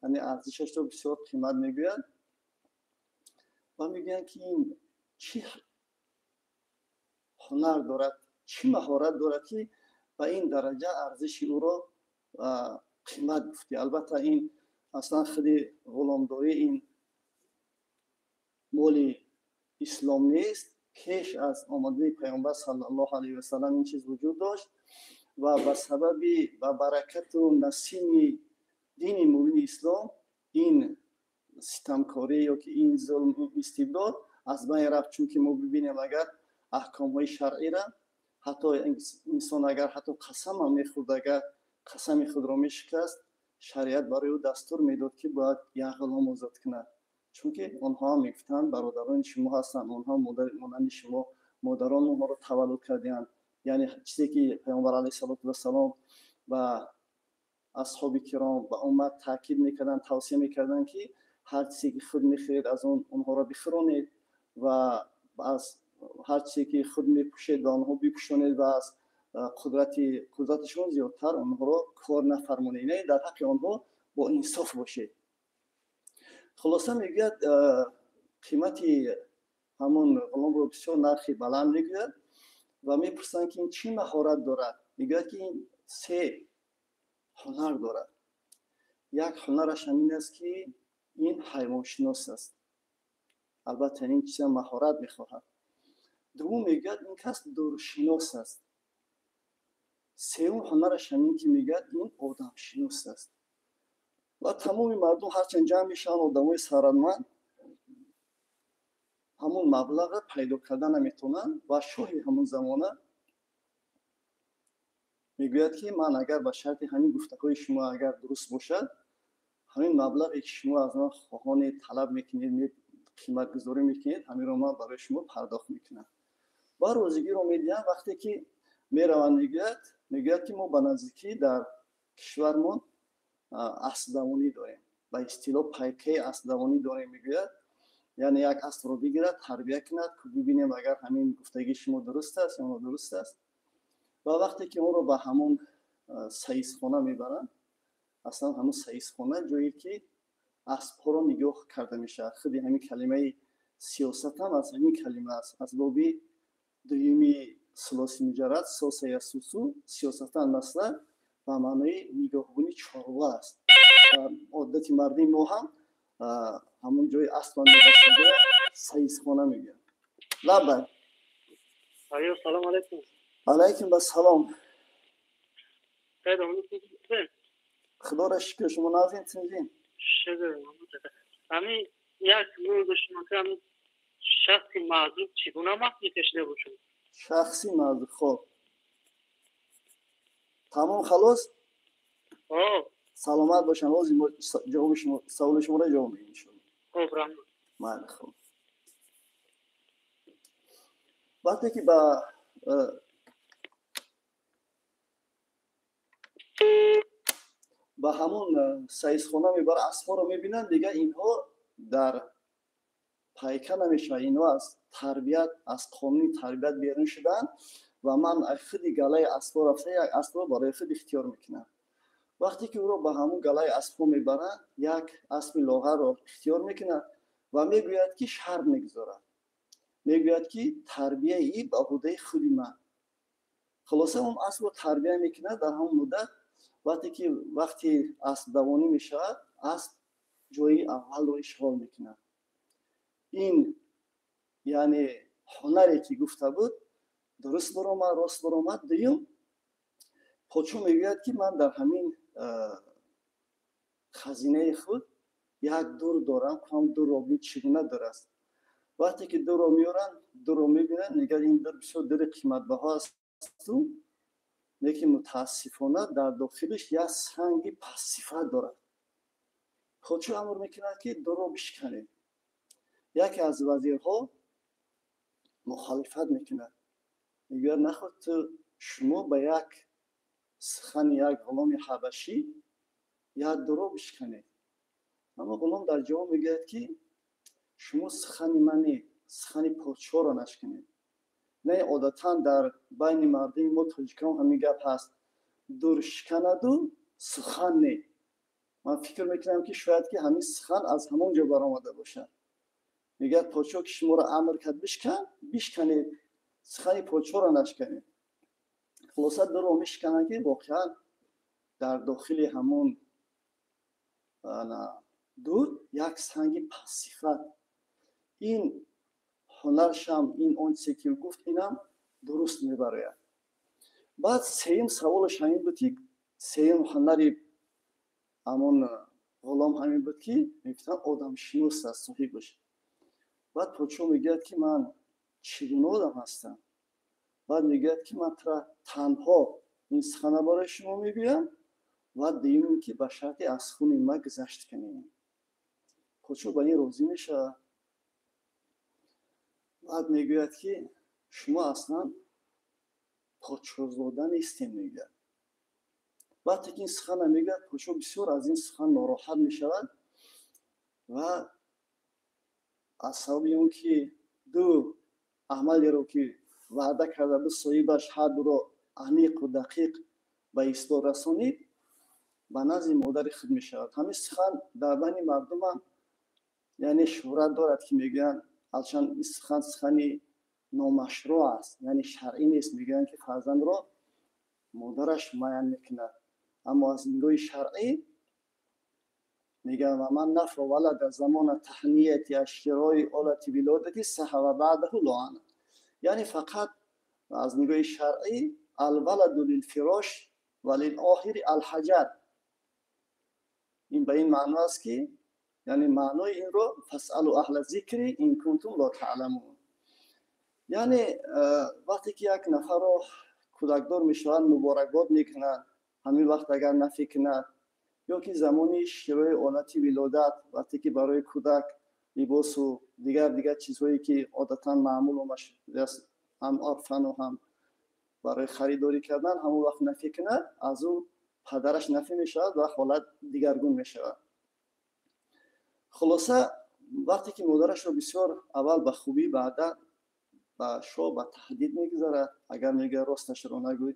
яъне арзишашро бисёр қимат мегӯяд. Ва мегӯянд, ки ин чӣ ҳунар дорад, чӣ маҳорат дорад, ки ба ин дараҷа арзиши ӯро қимат гуфтӣ? Албатта, ин аслан худи ғуломдорӣ ин моли ислом нест. Пеш аз омадани Паёмбар саллаллоҳу алайҳи васалам ин чиз вуҷуд дошт ва ба сабаби ба баракату насими дини мубини ислом ин ситамкорӣ ё ки ин зулм, истибдод аз байн рафт. Чунки мо бибинем агар аҳкомҳои шаръира, ҳатто инсон агар ҳатто қасамам мехӯрд, агар қасами худро мешикаст, шариат барои ӯ дастур медод, ки бояд як ғулом озод кунад. Чунки онҳо ҳам мегуфтанд, бародарони шумо ҳастанд, онҳо монанди шумо модарон онҳоро таваллуд кардианд. Яъне чизе ки Паёмбар алайҳи салоту вассалом ба асҳоби киром, ба уммат таъкид мекарданд, тавсия мекарданд, ки ҳар чизе ки худ мехӯред, аз он онҳоро бихӯронед ва аз ҳар чизе ки худ мепӯшед, ба онҳо бипӯшонед ва аз қудраташон зиёдтар онҳоро кор нафармонед, яъне дар ҳаққи онҳо бо инсоф бошед. Хулоса, мегӯяд, қимати ҳамон ғуломро бисёр нархи баланд мегӯяд ва мепурсанд, ки ин чӣ маҳорат дорад? Мегӯяд, ки ин се ҳунар дорад. Як ҳунараш ҳамин аст, ки ин ҳайвоншинос аст. Албатта, ин чиза маҳорат мехоҳад. Дуввум, мегӯяд, ин кас дорушинос аст. Сеюм ҳунараш ҳамин, ки мегӯяд, ин одамшинос аст. Ва тамоми мардум ҳарчанд ҷамъ мешаванд, одамои сарватманд ҳамун маблағро пайдо карда наметавонанд. Ва шоҳи ҳамун замона мегӯяд, ки ман агар ба шарти ҳамин гуфтаҳои шумо агар дуруст бошад, ҳамин маблағе ки шумо аз ман хоҳонед, талаб мекунед, қиматгузорӣ мекунед, ҳаминро ман барои шумо пардохт мекунам ва розигиро медиҳам. Вақте ки мераванд, мегӯяд, ки мо ба наздикӣ дар кишвармон аспдавонӣ дорем, ба истилоҳ пайкаи аспдавонӣ дорем, мегӯяд, яъне як аспро бигирад, тарбия кунад, бибинем агар ҳамин гуфтагии шумо дуруст аст ё нодуруст аст. Ва вақте ки онро ба ҳамон саисхона мебаранд, аслан ҳамон саисхона ҷое ки аспҳоро нигоҳ карда мешавад. Худи ҳамин калимаи сиёсат ҳам аз ҳамин калима аст, аз боби дуюми сулоси муҷаррад соса ясусу. Сиёсатан масалан ба маънои нигоҳбони чорва аст. Одати мардуми мо ҳам ҳамон ҷои аспа мебастада саисхона мегӯянд. Лаббай. Салом алайкум. Алайкум ассалом. Худоро шукр, шумо нағзин, тинҷин? Шукр. Ҳамин як доштам, ҳамин шахси маъзур чӣ гуна маҳкум кашида бошад? Шахси маъзур, хоб, тамом, халос. Саломат бошанд. Ҳозир мо ҷавоби шумо, саволи шуморо ҷавоб медиҳем, иншоалло. Хоб, раҳмат. Майли, хоб. Вақте ки ба ҳамон саисхона мебара, аспҳоро мебинанд, дигар инҳо дар пайка намешавад, инҳо аз тарбият, аз қонуни тарбият берун шуданд ва ман худи галаи аспҳо рафта як аспро барои худ ихтиёр мекунам. Вақте ки ӯро ба ҳамон галаи аспҳо мебаранд, як аспи лоғарро ихтиёр мекунад ва мегӯяд, ки шарт мегузорад, мегӯяд, ки тарбияи ба уҳдаи худи ман. Хулоса, он аспро тарбия мекунад. Дар ҳамон муддат, вақте ки вақти аспдавонӣ мешавад, асп ҷои аввалро ишғол мекунад. Ин яъне ҳунаре ки гуфта буд, дуруст баромад, рост баромад. Дуюм, подшоҳ мегӯяд, ки ман дар ҳамин хазинаи худ як дур дорам, ҳам дурро бин, чӣ гуна дур аст. Вақте ки дурро меоранд, дурро мебинанд, мегӯяд, ин дур бисёр дури қиматбаҳо асту Лекин мутаассифона дар дохилиш як санги пастсифат дорад. Подшоҳ амр мекунад, ки дурро бишканед. Яке аз вазирҳо мухолифат мекунад, мегӯяд: наход ту шумо ба як сухани як ғуломи ҳабашӣ як дурро бишканед. Аммо ғулом дар ҷавоб мегӯяд, ки шумо сухани ман не, сухани подшоҳро нашканед. Не, одатан дар байни мардуми мо тоҷикон ҳамин гап ҳаст: дур шиканаду сухан не. Ман фикр мекунам, ки шояд ки ҳамин сухан аз ҳамон ҷо баромада бошад. Мегӯяд: подшоҳ ки шуморо амр кард бишкан, бишканед, сухани подшоҳро нашканед. Хулоса, дурро мешикананд, ки воқеан дар дохили ҳамон дур як санги пастсифат. Ин ҳунаршам, ин он чизе ки гуфт, инам дуруст мебарояд. Баъд сеюм саволаш ҳамин буд, ки сеюм ҳунари ҳамон ғулом ҳамин буд, ки мегуфтанд одамшинос аст соҳибаш. Баъд подшоҳ мегӯяд, ки ман чӣ гуна одам ҳастам? Баъд мегӯяд, ки ман тура танҳо ин сухана барои шумо мегӯям ва дуюм, ки ба шарти аз хуни ман гузашт кунем. Подшоҳ ба ин розӣ мешавад. Баъд мегӯяд, ки шумо аслан подшоҳзода нестем, мегӯяд. Вақте ки ин сухана мегӯяд, подшоҳ бисёр аз ин сухан нороҳат мешавад ва аз сабаби он ки ду амалеро, ки ваъда карда буд соҳибаш, ҳар дуро аниқу дақиқ ба ислоҳ расонид, ба назди модари худ мешавад. Ҳамин сухан дар байни мардумам, яъне, шӯҳрат дорад, ки мегӯянд, ҳарчанд ин сухан сухани номашрӯъ аст, яъне шаръӣ нест, мегӯянд, ки фарзандро модараш муайян мекунад, аммо аз нигоҳи шаръӣ мегӯянд: ва ман нафа валада замона таҳнияти ашширои олати вилодати саҳава баъдаҳу лоана. Яъне фақат аз нигоҳи шаръӣ алваладу лилфирош ва лилоҳири алҳаҷар. Ин ба ин маъно аст, ки яъне маънои инро фасалу аҳла зикри ин кунтум ло таъламун. Яъне вақте ки як нафарро кӯдакдор мешавад, муборакбод мекунад, ҳамин вақт агар нафӣ кунад ё ки замони широи олати вилодат, вақте ки барои кӯдак либосу дигар дигар чизҳое, ки одатан маъмулу ҳам орфану ҳам барои харидорӣ кардан, ҳамон вақт нафӣ кунад, аз ӯ падараш нафӣ мешавад ва ҳолат дигаргун мешавад. Хулоса, вақте ки модарашро бисёр аввал ба хубӣ, баъда ба шоҳ ба таҳдид мегузарад, агар мегӯяд росташро нагӯй,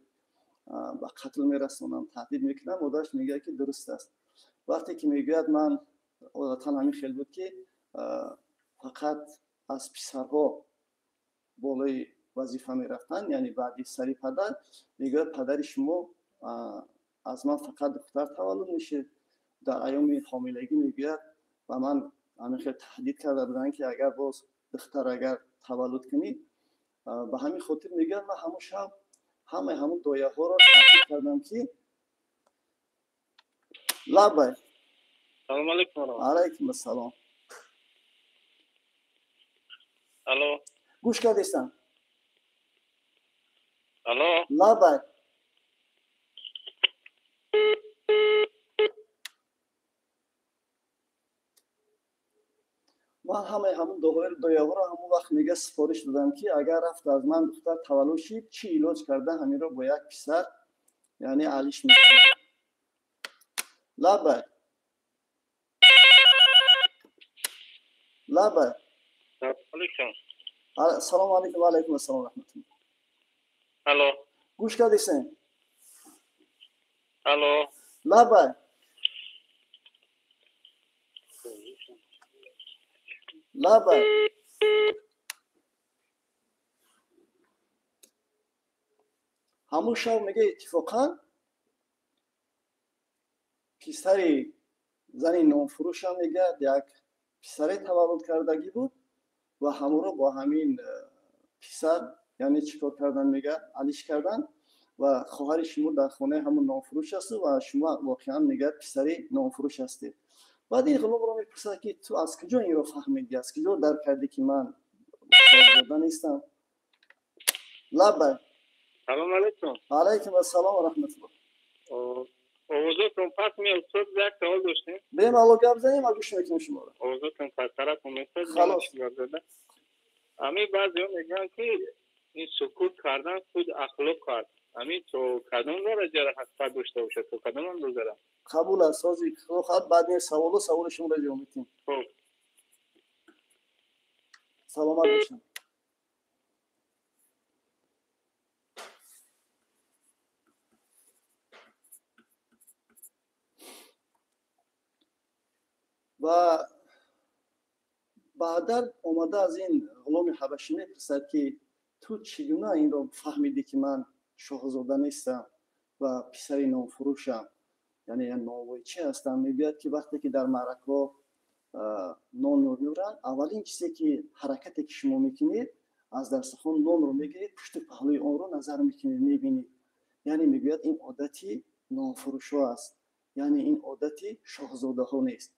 ба қатл мерасонам, таҳдид мекунам. Модараш мегӯяд, ки дуруст аст. Вақте ки мегӯяд, ман одатан ҳамин хел буд, ки фақат аз писарҳо болои вазифа мерафтанд, яъне баъди сари падар. Мегӯяд: падари шумо аз ман фақат духтар таваллуд мешид. Дар айёми ҳомилагӣ, мегӯяд, ба ман ҳамин хел таҳдид карда буданд, ки агар боз духтар агар таваллуд кунӣ. Ба ҳамин хотир, мегӯяд, ман ҳамон шаб ҳамаи ҳамон дояҳоро таҳдид кардам, ки лабай. Салому алайкум. Алайкум ассалом. Алло. Гӯш кардестам. Алло. Лабай. Ман ҳамаи ҳамун дояҳоро ҳамон вақт, мега, сифориш додам, ки агар рафт аз ман духтар таваллуд шид, чӣ илоҷ карда ҳаминро бо як писар, яъне, алиш мекунам. Лабай, лабай. Салому алайкум. Ва алайкум ассалом, раҳматулло. Алло. Гӯш кардесен. Алло. Лабай, лабай. Ҳамун шаб, мега, иттифоқан писари зани нонфурӯшам, мегӯяд, як писаре таваллуд кардагӣ буд ва ҳамонро бо ҳамин писар, яъне, чӣ кор кардан, мега, алиш кардан ва хоҳари шумо дар хонаи ҳамон нонфурӯш асту ва шумо воқеан, мегӯяд, писари нонфурӯш ҳастед. Баъд ин ғуломро мепурсад, ки ту аз куҷо инро фаҳмидӣ, аз куҷо дарк кардӣ, ки ман шоҳзода нестам? Лабай. Салом алейкум. Алейкум ассалом ва раҳматуллоҳ. Овозотон пас меояд, устод, як савол доштем. Бемалол гап занем, ма гӯш мекунем шуморо. Овозотон пас тараф меояд. Халос. Ами баъзеҳо мегӯянд, ки ин сукут кардан худ ахлоқ аст. Ами то кадом дараҷаро ҳақиқат дошта бошад, то кадом андозара? Қабул аст. Ҳозир худо хоҳад, баъд ин саволу саволи шуморо ҷавоб медиҳем. Хуб. Саломат бошанд. Ва баъдан омада аз ин ғуломи ҳабашӣ мепурсад, ки ту чӣ гуна инро фаҳмидӣ, ки ман шоҳзода нестам ва писари нонфурӯшам, яъне нонвойчӣ ҳастам? Мегӯяд, ки вақте ки дар маъракаҳо нонро меоранд, аввалин чизе ки ҳаракате ки шумо мекунед, аз дастархон нонро мегиред, пушту паҳлӯи онро назар мекунед, мебинед. Яъне мегӯяд, ин одати нонфурӯшҳо аст, яъне ин одати шоҳзодаҳо нест.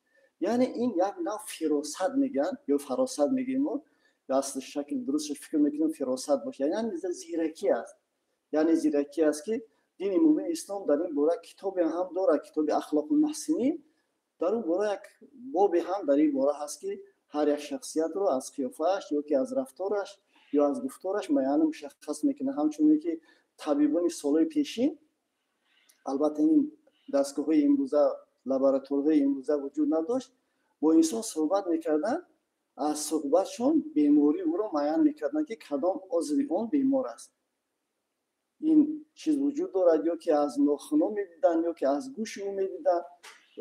Яъне ин як нав фиросат мегӯянд, ё фаросат мегӯем мо, асли шакли дурусташ фикр мекунем фиросат бошад, яъне зиракӣ аст. Яъне зиракӣ аст, ки дини мумини ислом дар ин бора китобе ҳам дорад, китоби ахлоқул муҳсинин. Дар он бора як бобе ҳам дар ин бора ҳаст, ки ҳар як шахсиятро аз қиёфааш ё ки аз рафтораш ё аз гуфтораш муайян мушаххас мекунад. Ҳамчунин ки табибони солҳои пешин, албатта ин дастгоҳҳои имрӯза, лабораторияҳои имрӯза вуҷуд надошт, бо инсон суҳбат мекарданд, аз суҳбатшон бемории ӯро муайян мекарданд, ки кадом узви он бемор аст. Ин чиз вуҷуд дорад, ё ки аз нохуно медиданд, ё ки аз гӯши ӯ медиданд,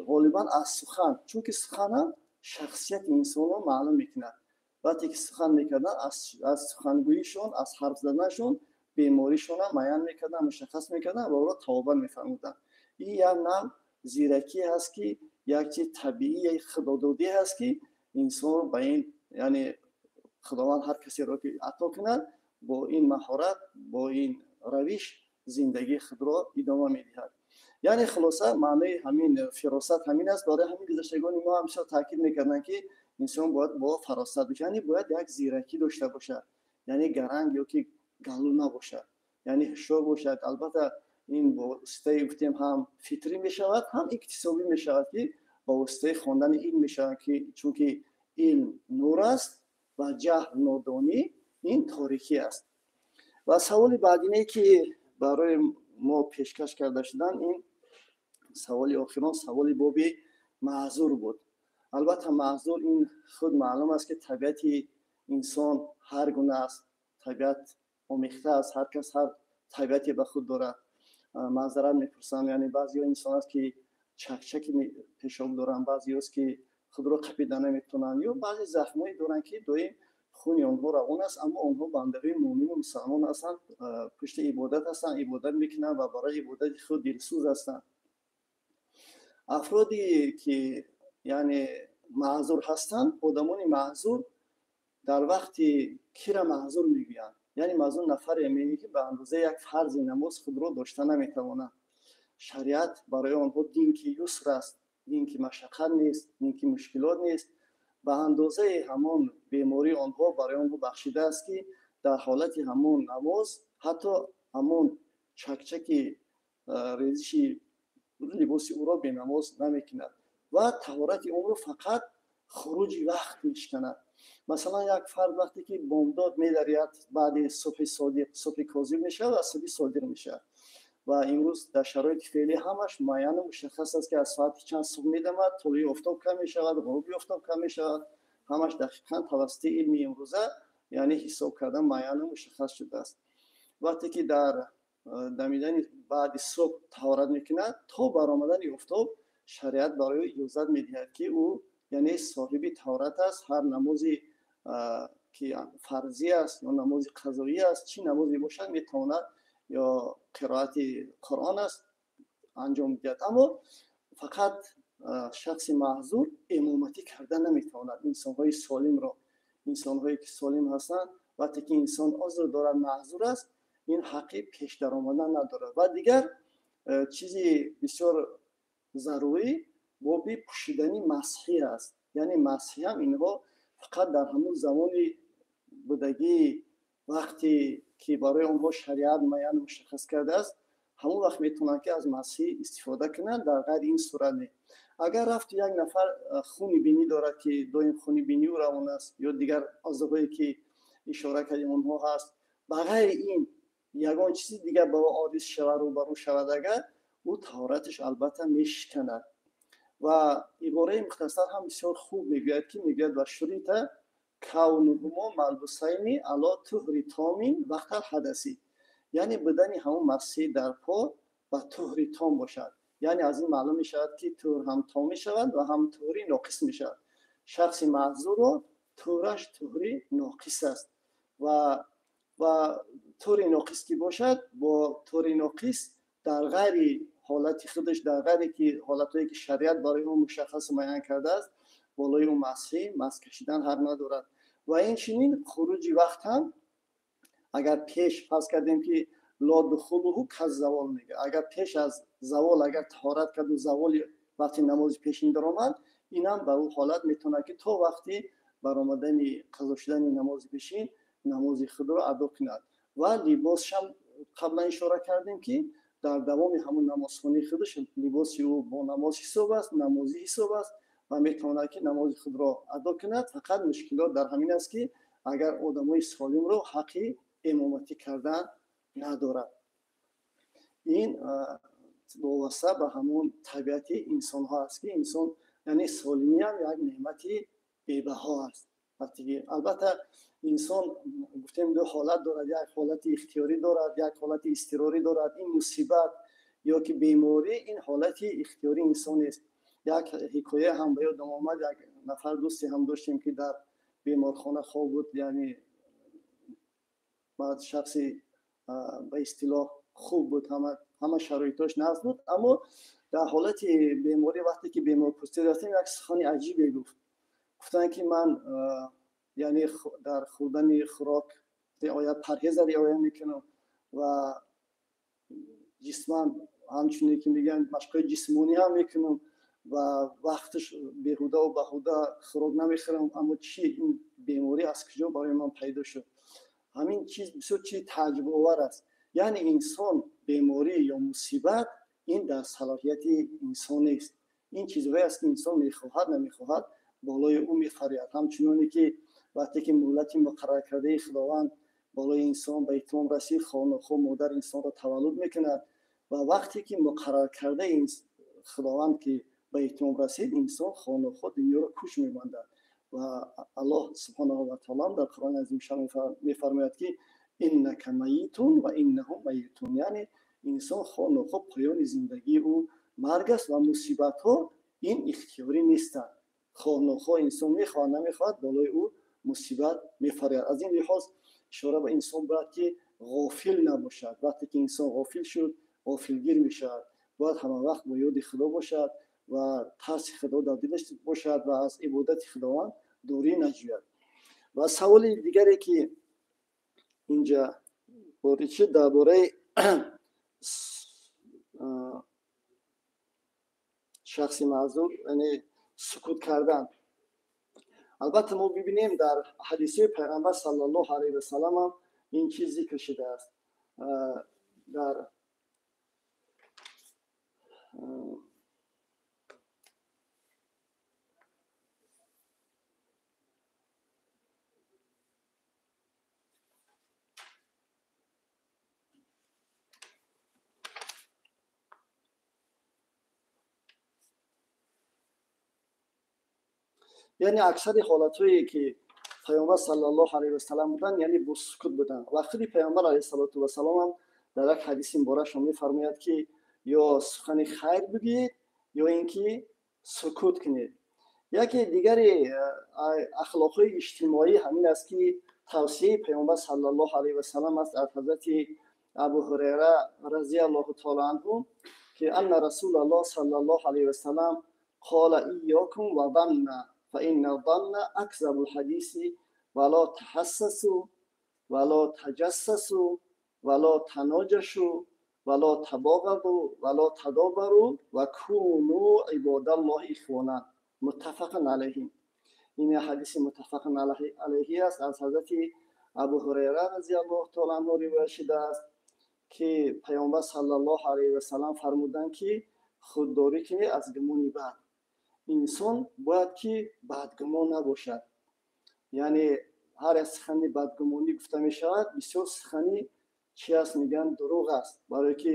ғолибан аз сухан, чунки сухан ҳам шахсияти инсонро маълум мекунад. Вақте ки сухан мекарданд, аз сухангӯишон, аз ҳарф заданашон беморишонро муайян мекарданд, мушаххас мекарданд ва ӯро табобат мефармуданд. Ин як нав зиракӣ ҳаст, ки як чиз табиӣ, як худододӣ ҳаст, ки инсонро ба ин, яъне худованд ҳар касеро ки ато кунад, бо ин маҳорат, бо ин равиш зиндагии худро идома медиҳад. Яъне хулоса маънои ҳамин фиросат ҳамин аст. Барои ҳамин гузаштагони мо ҳамеша таъкид мекарданд, ки инсон бояд бо фаросат бошад, яъне бояд як зиракӣ дошта бошад, яъне гаранг ё ки галу набошад, яъне ҳушёр бошад. Албатта ин бо воситаи гуфтем ҳам фитрӣ мешавад, ҳам иктисобӣ мешавад, ки ба воситаи хондани илм мешавад, ки чунки илм нур аст ва ҷаҳл нодонӣ ин торикӣ аст. Ва саволи баъдине, ки барои мо пешкаш карда шуданд, ин саволи охирон, саволи боби маъзур буд. Албатта маъзур ин худ маълум аст, ки табиати инсон ҳар гуна аст, табиат омехта аст, ҳар кас ҳар табиате ба худ дорад. Маъзарат мепурсам, яъне баъзеҳо инсон аст, ки чакчаки пешоб доранд, баъзеҳост, ки худро қапида наметавонанд, ё баъзе захмҳое доранд, ки доим хуни онҳо равон аст, аммо онҳо бандаҳои муъмину мусалмон ҳастанд, пушти ибодат ҳастанд, ибодат мекунанд ва барои ибодати худ дилсӯз ҳастанд. Афроде ки яъне маъзур ҳастанд, одамони маъзур дар вақти кира маъзур мегӯянд, яъне маъзур нафаре мегӯяд, ки ба андозаи як фарзи намоз худро дошта наметавонад. Шариат барои онҳо дин ки юср аст, дин ки машаққат нест, дин ки мушкилот нест, ба андозаи ҳамон бемории онҳо барои онҳо бахшидааст, ки дар ҳолати ҳамон намоз ҳатто ҳамон чакчаки резиши либоси ӯро бенамоз намекунад ва таҳорати онро фақат хуруҷи вақт мешиканад. Масалан, як фард вақте ки бомдод медаряд, баъди субҳи содиқ, субҳи козиб мешавад ва субҳи содиқ мешавад. Ва имрӯз дар шароити феълӣ ҳамаш муайяну мушаххас аст, ки аз соати чанд субҳ медамад, тулӯи офтоб кам мешавад, ғуруби офтоб кам мешавад. Ҳамаш дақиқан тавассути илми имрӯза, яъне ҳисоб кардан муайяну мушаххас шудааст. Вақте ки дар дамидани баъди субҳ таҳорат мекунад, то баромадани офтоб шариат барои ӯ иҷозат медиҳад, ки ӯ яъне соҳиби таҳорат аст. Ҳар намози ки фарзӣ аст ё намози қазоӣ аст, чӣ намозе бошад, метавонад ё қироати Қуръон аст анҷом диҳад. Аммо фақат шахси маъзур имоматӣ карда наметавонад. Инсонҳои солимро, инсонҳое ки солим ҳастанд, вақте ки инсон узр дорад, маъзур аст, ин ҳаққи пеш даромадан надорад. Ва дигар чизи бисёр зарурӣ боби пӯшидани масҳӣ аст. Яъне масҳӣ ҳам инҳо фақат дар ҳамон замони будагии вақти ки барои онҳо шариат муайян мушаххас кардааст, ҳамон вақт метавонанд ки аз масҳӣ истифода кунанд, дар ғайри ин сурат не. Агар рафту як нафар хуни бинӣ дорад, ки доим хуни бинӣ ӯ равон аст, ё дигар аъзоҳое ки ишора кардем онҳо ҳаст, ба ғайри ин ягон чизи дигар ба ӯ ориз шавад, рӯбарӯ шавад, агар ӯ таҳораташ албатта мешиканад. Ва ибораи мухтасар ҳам бисёр хуб мегӯяд, ки мегӯяд ва шурита кавнуҳумо малбусайни ало туҳри томин вақтал ҳадаси, яъне будани ҳамон масҳӣ дар по ба туҳри том бошад. Яъне аз ин маълум мешавад, ки туҳр ҳам том мешавад ва ҳам туҳри ноқис мешавад. Шахси маъзурро туҳраш туҳри ноқис аст ва туҳри ноқис ки бошад, бо туҳри ноқис дар ғайри ҳолати худаш, дар ғайре ки ҳолатҳое ки шариат барои ӯ мушаххас муайян кардааст, болои ӯ масҳӣ масҳ кашидан ҳақ надорад. Ва инчунин хуруҷи вақт ҳам агар пеш фарз кардем ки ло духулуҳу каз завол мегӯяд, агар пеш аз завол агар таҳорат карду заволи вақти намози пешин даромад, инам ба ӯ ҳолат метавонад ки то вақти баромадани қазо шудани намози пешин намози худро адо кунад. Ва либосшам қаблан ишора кардем ки дар давоми ҳамон намозхонии худаш либоси ӯ бо намоз ҳисоб аст, намозӣ ҳисоб аст ва метавонад ки намози худро адо кунад. Фақат мушкилот дар ҳамин аст ки агар одамои солимро ҳаққи имоматӣ кардан надорад. Ин вобаста ба ҳамон табиати инсонҳо аст ки инсон, яъне солимӣ ҳам як неъмати бебаҳо аст. Вақте ки албатта инсон гуфтем ду ҳолат дорад, як ҳолати ихтиёрӣ дорад, як ҳолати изтирорӣ дорад. Ин мусибат ё ки беморӣ ин ҳолати ихтиёрии инсон нест. Як ҳикоя ҳам ба ёдам омад, як нафар дӯсте ҳам доштем ки дар беморхона хоб буд, яъне баъд шахси ба истилоҳ хуб буд, ҳама шароитош нағз буд, аммо дар ҳолати беморӣ вақте ки беморпурсӣ рафтем, як сухани аҷибе гуфт. Гуфтанд ки ман яъне дар хӯрдани хӯрок риоя парҳеза риоя мекунам ва ҷисман ҳамчуне ки мегӯянд машқҳои ҷисмонӣ ҳам мекунам ва вақташ беҳудаву баҳуда хӯрок намехӯрам, аммо чи ин беморӣ аз куҷо барои ман пайдо шуд? Ҳамин чиз бисёр чизи тааҷҷубовар аст. Яъне инсон беморӣ ё мусибат ин дар салоҳияти инсон нест. Ин чизҳое аст ки инсон мехоҳад намехоҳад болои ӯ мефаряд. Ҳамчуноне ки вақте ки муҳлати муқарраркардаи Худованд болои инсон ба итмом расид, хонохо модар инсонро таваллуд мекунад ва вақте ки муқарраркардаи Худованд ки ба итмом расид, инсон хонохо дунёро кӯч мебандад. Ва Аллоҳ субҳонаҳу ва таоло дар Қуръони азимшаън мефармояд ки иннака майитун ва иннаҳум майитун, яъне инсон хонохо поёни зиндагии ӯ марг аст ва мусибатҳо ин ихтиёрӣ нестанд. Хонохо инсон мехоҳад намехоҳад болои ӯ мусибат мефаряд. Аз ин лиҳоз ишора ба инсон бояд ки ғофил набошад. Вақте ки инсон ғофил шуд, ғофилгир мешавад. Бояд ҳама вақт бо ёди Худо бошад ва тарси Худо дар дилаш бошад ва аз ибодати Худованд дурӣ наҷӯяд. Ва саволи дигаре ки инҷа ворид шуд дар бораи шахси маъзур, яъне сукут кардан. Албатта мо бибинем дар ҳадисҳои Пайғамбар саллаллоҳу алайҳи васаллам ҳам ин чиз зикр шудааст. Дар яъне аксари ҳолатҳое ки Пайғамбар саллаллоҳу алайҳи васаллам буданд, яъне бо сукут буданд. Ва худи Пайғамбар алайҳи салоту вассалом ҳам дар як ҳадиси муборакшон мефармояд ки ё сухани хайр бигӯед ё ин ки сукут кунед. Яке дигари ахлоқҳои иҷтимоӣ ҳамин аст ки тавсияи Пайғамбар саллаллоҳу алайҳи васаллам аст аз ҳазрати Абу Ҳурайра разияллоҳу таоло анҳу ки анна расулаллоҳ саллаллоҳу алайҳи васаллам қола iyyokum ва данна فإن الظن أكذب الحديث ولا تحسسوا ولا تجسسوا ولا تناجشوا ولا تباغضوا ولا تدابروا وكونوا عباد الله إخوانا. متفق عليه. این حدیث متفق علیه است از حضرت Абу Ҳурайра разияллоҳу таъала анҳу ривоят шудааст, ки Паёмбар саллаллоҳу алайҳи васаллам фармуданд, ки худдорӣ кунед аз гумони бад. Инсон бояд ки бадгумон набошад. Яъне ҳар як сухани бадгумонӣ гуфта мешавад, бисёр сухани чи аст, мегӯянд, дурӯғ аст. Барое ки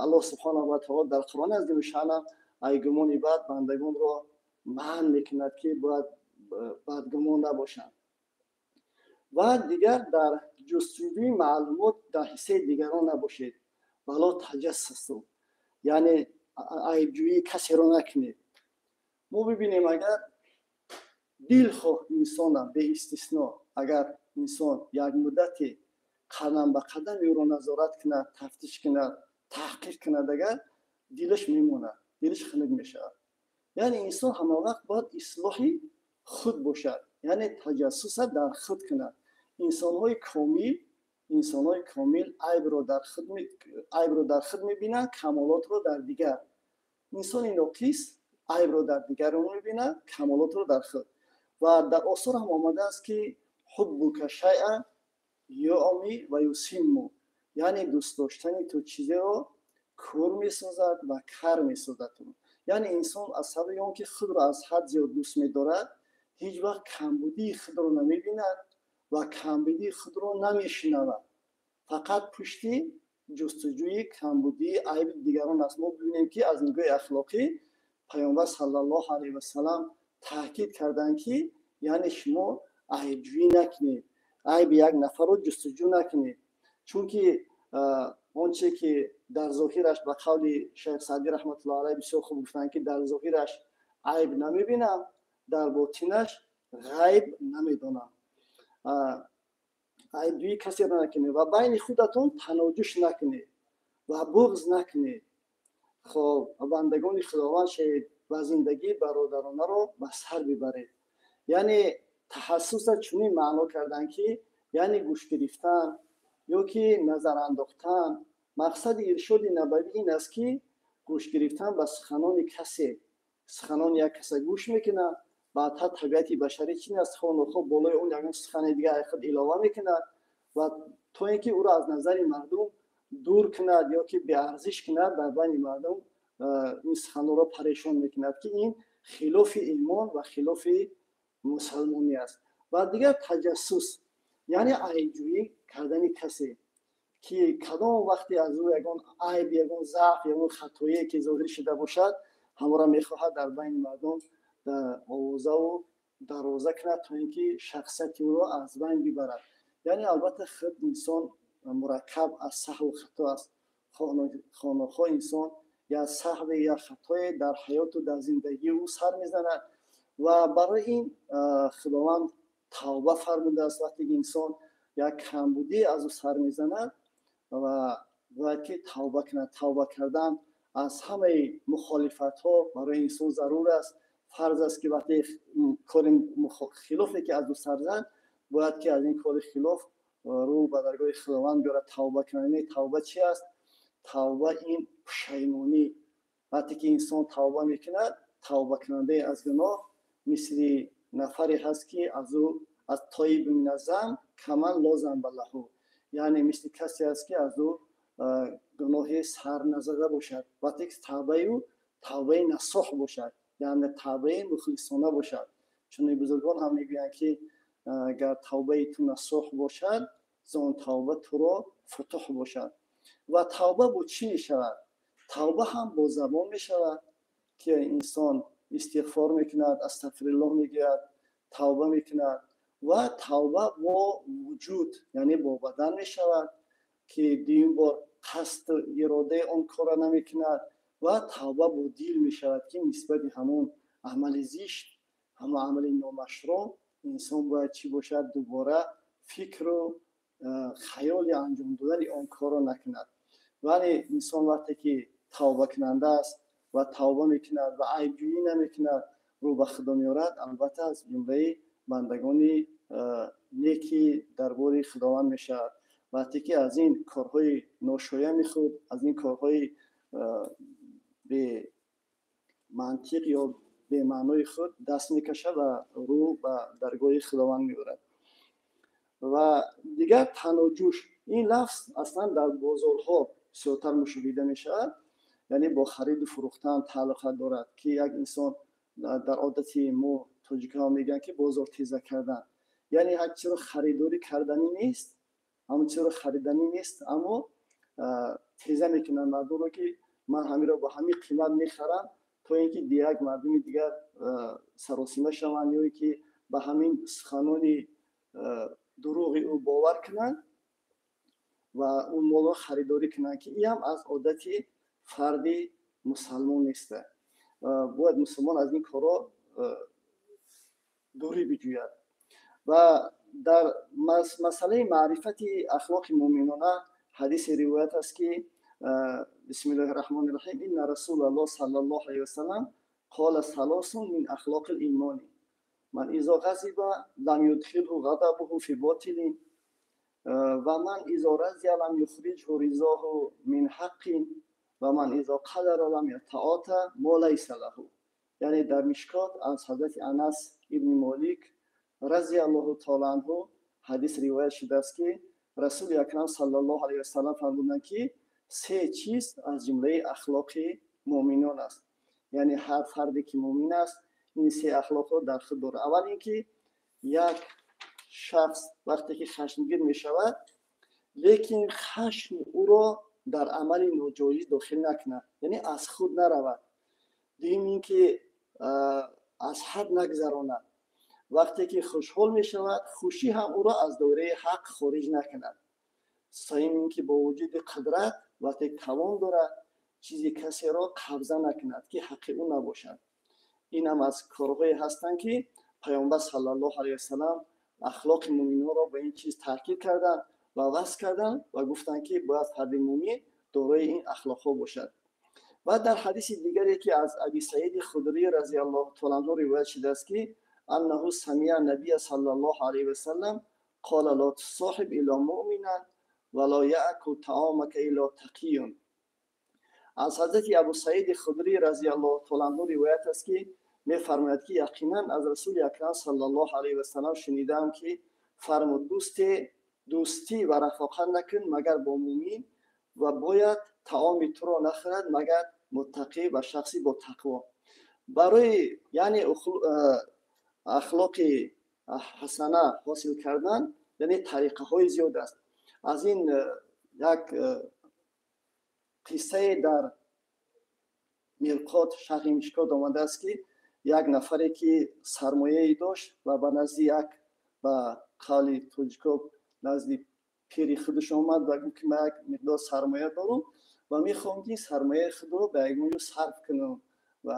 Аллоҳ субҳонаҳу ва таъала дар Қуръони азимушшаън ай гумони бад бандагонро манъ мекунад, ки бояд бадгумон набошанд. Ва дигар дар ҷустуҷӯи маълумот дар ҳиссаи дигарон набошед. Вало таҷассасу, яъне айбҷӯии касеро накунед. Мо бибинем, агар дилхоҳ инсона беистисно, агар инсон як муддате қадам ба қадами ӯро назорат кунад, тафтиш кунад, таҳқиқ кунад, агар дилаш мемонад, дилаш хунук мешавад. Яъне инсон ҳама вақт бояд ислоҳи худ бошад, яъне таҷассуса дар худ кунад. Инсонҳои комил айбро дар худ мебинанд, камолотро дар дигар. Инсони ноқис айбро дар дигарон мебинад, камолотро дар худ. Ва дар осор ҳам омадааст, ки ҳуббука шайъа юъми ва юсимму, яъне дӯст доштани ту чизеро кӯр месозад ва кар месозад. Яъне инсон аз сабаби он ки худро аз ҳад зиёд дӯст медорад, ҳеҷ вақт камбудии худро намебинад ва камбудии худро намешунавад, фақат пушти ҷустуҷӯи камбудии айби дигарон аст. Мо бибинем, ки аз нигоҳи ахлоқӣ Паёмбар саллаллоҳу алайҳи васалам таъкид карданд, ки яъне шумо айбҷӯӣ накунед, айби як нафарро ҷустуҷӯ накунед, чунки он че ки дар зоҳираш, ба қавли шайх Саъдӣ раҳматуллоҳ алайҳ, бисёр хуб гуфтанд, ки дар зоҳираш айб намебинам, дар ботинаш ғайб намедонам. Айбҷӯии касеро накунед ва байни худатон таноҷуш накунед ва буғз накунед. Хоб, бандагони Худованд шавед ва зиндагии бародаронаро ба сар бибаред. Яъне таҳассуса чунин маъно карданд, ки яъне гӯш гирифтан ё ки назар андохтан. Мақсади иршоди набавӣ ин аст, ки гӯш гирифтан ба суханони касе, суханони як каса гӯш мекунад, баъдҳа табиати башарӣ чин аст, хонухо болои он ягон сухани дигар худ илова мекунад ва то ин ки ӯро аз назари мардум дур кунад ё ки беарзиш кунад дар байни мардум, ин суханонро парешон мекунад, ки ин хилофи имон ва хилофи мусалмонӣ аст. Ва дигар таҷассус, яъне айбҷӯӣ кардани касе, ки кадом вақте аз ӯ ягон айб, ягон заъф, ягон хатое ки зоҳир шуда бошад, ҳамонро мехоҳад дар байни мардум овозаву дароза кунад, то ин ки шахсияти ӯро аз байн бибарад. Яъне албатта худ инсон мураккаб аз саҳву хато аст. Хонохо инсон я саҳве, я хатое дар ҳаёту дар зиндагии ӯ сар мезанад ва барои ин Худованд тавба фармудааст. Вақте ки инсон як камбудӣ аз ӯ сар мезанад ва бояд ки тавба кунад. Тавба кардан аз ҳамаи мухолифатҳо барои инсон зарур аст, фарз аст, ки вақте кори хилофе ки аз ӯ сар зад, бояд ки аз ин кори хилоф рӯ ба даргоҳи Худованд биёрад, тавба кунад. Тавба чи аст? Тавба ин пушаймонӣ. Вақте ки инсон тавба мекунад, тавбакунандаи аз гуноҳ мисли нафаре ҳаст, ки аз ӯ аз тоиб миназзамб каман ло замба лаҳу, яъне мисли касе аст, ки аз ӯ гуноҳе сар назада бошад, вақте ки тавбаи ӯ тавбаи насоҳ бошад, яъне тавбаи мухлисона бошад. Чунин бузургон ҳам мегӯянд, ки агар тавбаи ту насоҳ бошад, зон тавба туро футуҳ бошад. Ва тавба бо чӣ мешавад? Тавба ҳам бо забон мешавад, ки инсон истиғфор мекунад, астағфируллоҳ мегӯяд, тавба мекунад. Ва тавба бо вуҷуд, яъне бо бадан мешавад, ки дуюм бор қасду иродаи он корро намекунад. Ва тавба бо дил мешавад, ки нисбати ҳамон амали зишт, ҳамон амали номашрӯъ инсон бояд чӣ бошад, дубора фикру хаёли анҷом додани он корро накунад. Вале инсон вақте ки тавбакунанда аст ва тавба мекунад ва айбҷӯӣ намекунад, рӯ ба Худо меорад, албатта аз ҷумлаи бандагони неки дарбори Худованд мешавад. Вақте ки аз ин корҳои ношоями худ, аз ин корҳои бемантиқ ё бемаънои худ даст мекашад ва рӯ ба даргоҳи Худованд меорад. Ва дигар таноҷӯш, ин лафз аслан дар бозорҳо бисёртар мушоҳида мешавад, яъне бо хариду фурӯхтан тааллуқ дорад, ки як инсон дар одати мо тоҷикҳо мегӯянд, ки бозор теза кардан, яъне як чизро харидорӣ карданӣ нест, ҳамон чизро хариданӣ нест, аммо теза мекунанд мардумро, ки ман ҳаминро бо ҳамин қимат мехарам, то ин ки як мардуми дигар саросима шаванд ё ки ба ҳамин суханони дурӯғи ӯ бовар кунанд ва он молро харидорӣ кунанд, ки ин ҳам аз одати фарди мусалмон нест. Бояд мусулмон аз ин корҳо дурӣ биҷӯяд. Ва дар масъалаи маърифати ахлоқи муъминона ҳадиси ривоят аст, ки бисмиллоҳи раҳмони раҳим, инна расулаллоҳ саллаллоҳу алайҳи васаллам қола салосун мин ахлоқил имони ман изо ғазиба лам юдхилҳу ғадабуҳу фи ботилин ва ман изо разия лам юхриҷҳу ризоҳу мин ҳаққин ва ман изо қадара лам ятаота мо лайса лаҳу. Яъне дар Мишкот аз ҳазрати Анас ибни Молик разияллоҳу таола анҳу ҳадис ривоят шудааст, ки Расули Акрам саллаллоҳу алайҳи васаллам фармуданд, ки се чиз аз ҷумлаи ахлоқи муъминон аст. Яъне ҳар фарде ки муъмин аст, ин се ахлоқро дар худ дорад. Аввал ин ки як шахс вақте ки хашмгир мешавад, лекин хашм ӯро дар амали ноҷоиз дохил накунад, яъне аз худ наравад. Дуюм ин ки аз ҳад нагзаронад. Вақте ки хушҳол мешавад, хушӣ ҳам ӯро аз доираи ҳақ хориҷ накунад. Сеюм ин ки бо вуҷуди қудрат вақте тавон дорад, чизи касеро қабза накунад, ки ҳаққи ӯ набошад. Ин ҳам аз корҳое ҳастанд, ки Паёмбар саллаллоҳу алайҳи васаллам ахлоқи муъминонро ба ин чиз таъкид карданд ва васф карданд ва гуфтанд, ки бояд фарди муъмин дорои ин ахлоқҳо бошад. Ва дар ҳадиси дигаре, ки аз Аби Саиди Худрӣ разияллоҳу таола анҳу ривоят шудааст, ки аннаҳу самиа набия саллаллоҳу алайҳи васаллам қола ло тусоҳиб илла муъминан ва ло яъкул таомака илла тақиюн. Аз ҳазрати Абу Саиди Худрӣ разияллоҳу таола анҳу ривоят аст, ки мефармояд, ки яқинан аз Расули Акрам саллаллоҳу алайҳи васаллам шунидаам, ки фармуд: дӯстӣ ва рафоқат накун, магар бо муъмин, ва бояд таоми туро нахӯрад, магар муттақӣ ва шахси бо тақво. Барои яъне ахлоқи ҳасана ҳосил кардан, яъне тариқаҳои зиёд аст. Аз ин як қиссае дар Мирқот, шаҳри Мишкот омадааст, ки як нафаре ки сармояе дошт ва ба назди як, ба қавли тоҷико, назди пири худаш омад ва гуфт, ки ман як миқдор сармоя дорам ва мехоҳам, ки сармояи худро ба ягон ҷо сарф кунам ва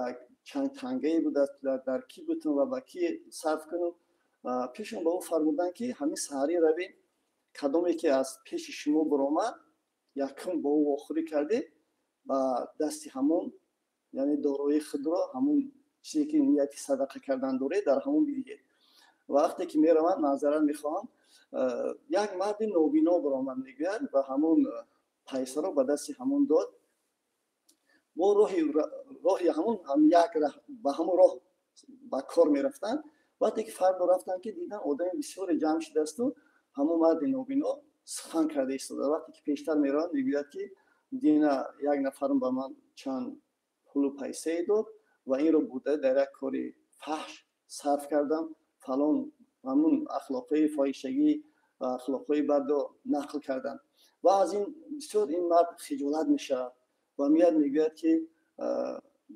чанд тангае будааст, дар кӣ бутам ва ба кӣ сарф кунам. Пешон ба ӯ фармуданд, ки ҳамин саҳарӣ равед, кадоме ки аз пеши шумо баромад, якум бо ӯ вохӯрӣ кардед, ба дасти ҳамон, яъне дорои худро, ҳамон чизе ки нияти садақа кардан доред, дар ҳамон бидиҳед. Ва вақте ки мераванд, маъзарат мехоҳам, як марди нобино баромад, мегӯяд, ва ҳамон пайсаро ба дасти ҳамон дод. Бо роҳи ҳамон як ба ҳамон роҳ ба кор мерафтанд. Вақте ки фардо рафтанд, ки дидан одами бисёре ҷамъ шудаасту ҳамон марди нобино сухан карда истода. Вақте ки пештар мераванд, мегӯяд, ки дина як нафарам ба ман чанд пулу пайсае дод ва инро буда дар як кори фаҳш сарф кардам, фалон, ҳамун ахлоқҳои фоҳишагӣ ва ахлоқҳои бадро нақл кардам. Ва аз ин бисёр ин мард хиҷолат мешавад ва меяд, мегӯяд, ки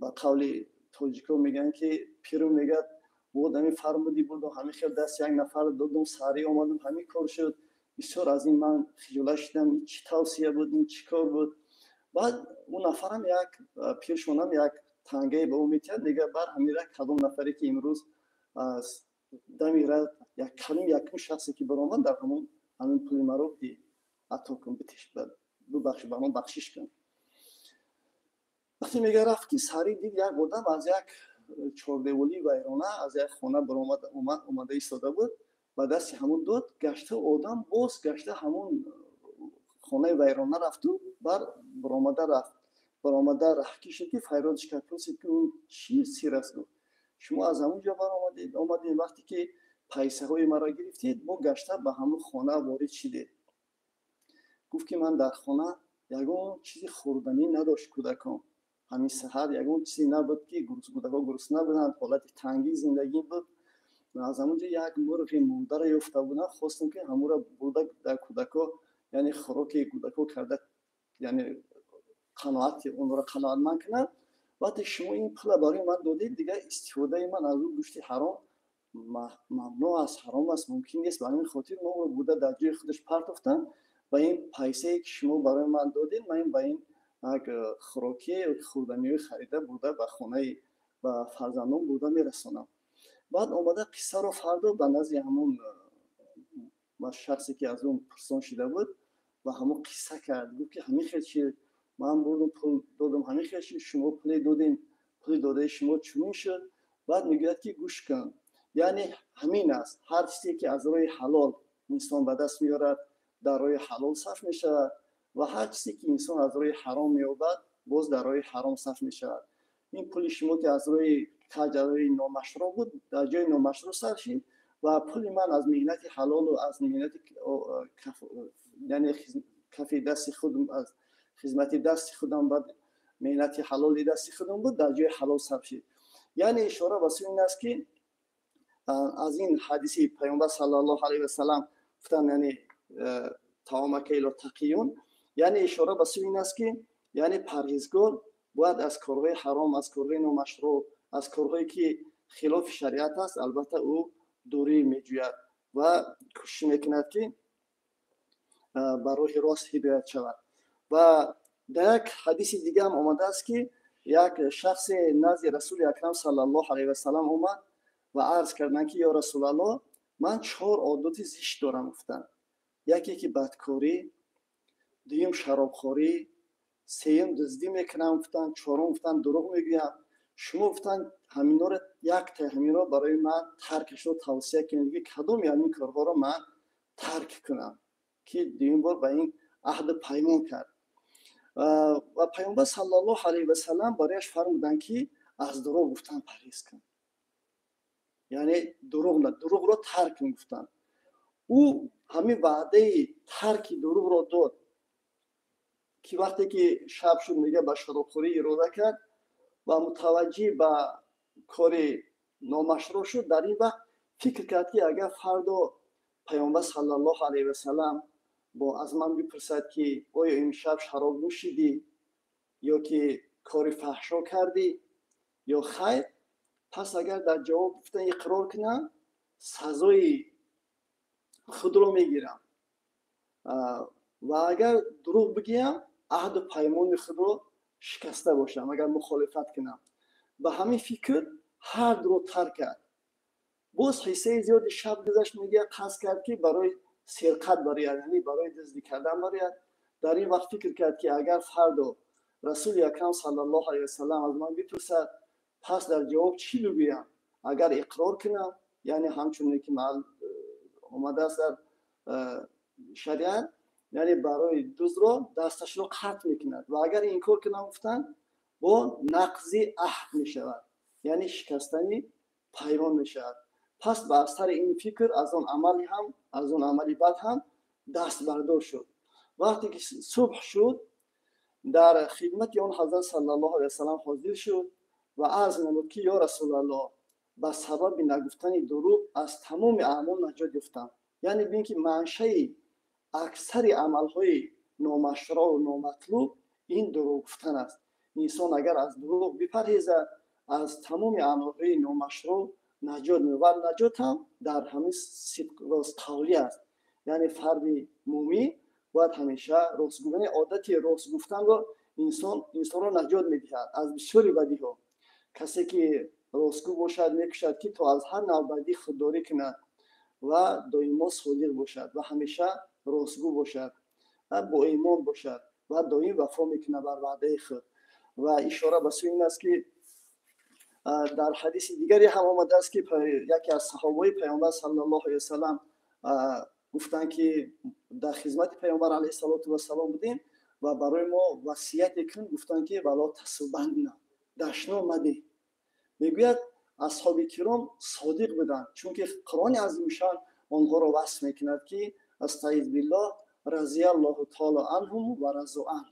ба қавли тоҷико мегӯянд, ки пиру мегӯяд: буд ҳамин фармудӣ, буду ҳамин хел даст як нафар додум, саҳарӣ омадум, ҳамин кор шуд, бисёр аз ин ман хиҷолат шудам, ин чӣ тавсия буд, ин чӣ кор буд? Баъд он нафарам як пиршонам як тангае ба ӯ метиҳад, мегӯяд: бар ҳамира кадом нафаре ки имрӯз аз дами як кадом якум шахсе ки баромад, дар ҳамон ҳамин пули маро бидӣ, ато кун, битиш, бубахш, ба ман бахшиш кун. Вақте мега рафт, ки саҳарӣ дид, як одам аз як чордеволии вайрона, аз як хона баромад, омада истода буд, ба дасти ҳамон дод. Гашта одам боз гашта ҳамон хонаи вайрона рафту бар баромада рафт, баромада раҳкӣ шуд, ки файродиш кард, пурсид, ки он чӣ сир аст? Гуфт: шумо аз ҳамон ҷо баромадед, омадед, вақте ки пайсаҳои маро гирифтед, бо гашта ба ҳамун хона ворид шидед. Гуфт ки ман дар хона ягон чизи хӯрданӣ надошт кӯдакон. Ҳамин саҳар ягон чизе набуд ки кӯдакон гурусна буданд, ҳолати тангии зиндагӣ буд. Аз ҳамон ҷо як мурғи мурдаро ёфта будам, хостам ки ҳамонро бурда дар кӯдако, яъне хӯроки кӯдако карда, яъне қаноати онро қаноатманд кунам. Вақте шумо ин пула барои ман додед, дигар истифодаи ман аз ӯ гӯшти ҳаром мамнӯъ аст, ҳаром аст, мумкин нест. Ба ҳамин хотир мо ӯро бурда дар ҷои худаш партофтам ва ин пайсае ки шумо барои ман додед, ман ба ин як хӯрокие ё хӯрданиҳое харида бурда ба хонаи ба фарзандон бурда мерасонам. Баъд омада қиссаро фардо ба назди ҳамон шахсе ки аз он пурсон шида буд ба ҳамон қисса кард. Гуфт ки ҳамин хел чи ман бурдум пул додум, ҳамин хел чи шумо пуле додем, пули додаи шумо чунин шуд. Баъд мегӯяд ки гӯш кун, яъне ҳамин аст, ҳар чизе ки аз роҳи ҳалол инсон ба даст меорад дар роҳи ҳалол сарф мешавад ва ҳар чизе ки инсон аз роҳи ҳаром меёбад боз дар роҳи ҳаром сарф мешавад. Ин пули шумо ки аз роҳи каҷ, аз роҳи номашрӯъ буд, дар ҷои номашрӯъ сарф шид ва пули ман аз меҳнати ҳалолу аз меҳнати яъне кафи дасти худ, аз хизмати дасти худам, баъд меҳнати ҳалоли дасти худам буд, дар ҷои ҳалол сарф шид. Яъне ишора ба сӯи ин аст ки аз ин ҳадиси Паёмбар саллаллоҳу алайҳи васаллам гуфтанд, яъне таомака ило тақиюн, яъне ишора ба сӯи ин аст ки яъне парҳезгор бояд аз корҳои ҳаром, аз корҳои номашрӯъ, аз корҳое ки хилофи шариат аст, албатта ӯ дурӣ меҷӯяд ва кӯшиш мекунад ки ба роҳи рост ҳидоят шавад. Ва дар як ҳадиси дига ҳам омадааст ки як шахсе назди Расули Акрам саллаллоҳу алайҳи васаллам омад ва арз карданд ки ё Расулаллоҳ, ман чор одати зишт дорам, гуфтанд. Яке ки бадкорӣ, дуюм шаробхорӣ, сеюм дуздӣ мекунам, гуфтанд, чорум, гуфтанд, дурӯғ мегӯям. Шумо, гуфтанд, ҳаминҳоро якта ҳаминро барои ман таркашро тавсия кунед, ки кадоми ҳамин корҳоро ман тарк кунам, ки дуюм бор ба ин аҳду паймон кард. Ва Паёмбар саллаллоҳу алайҳи васаллам барояш фармуданд ки аз дурӯғ гуфтан парҳез кун, яъне дурӯғро тарк кун, гуфтанд. Ӯ ҳамин ваъдаи тарки дурӯғро дод ки вақте ки шаб шуд, мега, ба шаробхӯрӣ ирода кард ва мутаваҷҷеҳ ба кори номашрӯъ шуд. Дар ин вақт фикр кард ки агар фардо Паёмбар саллаллоҳу алайҳи васаллам бо аз ман бипурсад ки оё имшаб шароб нӯшидӣ ё ки кори фаҳшо кардӣ ё хайр, пас агар дар ҷавоб гуфтан иқрор кунам, сазои худро мегирам ва агар дурӯғ бигӯям, аҳду паймони худро шикаста бошам, агар мухолифат кунам. Ба ҳамин фикр ҳар дуро тарк кард. Боз ҳиссаи зиёди шаб гузашт, мегӯяд, қасд кард ки барои серқат барояд, яъне барои дуздӣ кардан барояд. Дар ин вақт фикр кард ки агар фардо Расули Акрам саллаллоҳу алайҳи васаллам аз ман бипурсад, пас дар ҷавоб чӣ бигӯям? Агар иқрор кунам, яъне ҳамчуне ки омадааст дар шариат, яъне барои дуздро дасташро қатъ мекунад, ва агар инкор кунам, гуфтанд, бо нақзи аҳд мешавад, яъне шикастани паймон мешавад. Пас ба асари ин фикр аз он амали ҳам, аз он амали бад ҳам даст бардор шуд. Вақте ки субҳ шуд, дар хидмати он ҳазрат саллаллоҳу алайҳи васаллам ҳозир шуд ва арз намуд ки ё Расулаллоҳ, ба сабаби нагуфтани дурӯғ аз тамоми аъмол наҷот ёфтам. Яъне бин ки маншаи аксари амалҳои номашрӯъу номатлуб ин дурӯғ гуфтан аст. Инсон агар аз дурӯғ бипарҳезад, аз тамоми амалҳои номашрӯъ наҷот меёбад. Наҷот ҳам дар ҳамин ростқавлӣ аст. Яъне фарди мӯмин бояд ҳамеша ростгӯ, яъне одати рост гуфтанро инсонро наҷот медиҳад аз бисёри бадиҳо. Касе ки ростгӯ бошад, мекӯшад ки то аз ҳар навъ бадӣ худдорӣ кунад ва доимо содиқ бошад ва ҳамеша ростгӯ бошад ва бо имон бошад ва доим вафо мекунад бар ваъдаи худ. Ва ишора ба сӯи ин аст ки дар ҳадиси дигаре ҳам омадааст ки яке аз саҳобаи Паёмбар саллаллоҳу алайҳи васаллам гуфтанд ки дар хизмати Паёмбар алайҳиссалоту вассалом будем ва барои мо васияте кун, гуфтанд ки вало тасубанна, дашном мадеҳ. Мегӯяд, Асҳоби киром содиқ буданд, чунки Қуръони азимушшаън онҳоро васф мекунад, ки астаиз биллоҳ, разияллоҳу таоло анҳум ва разу ан,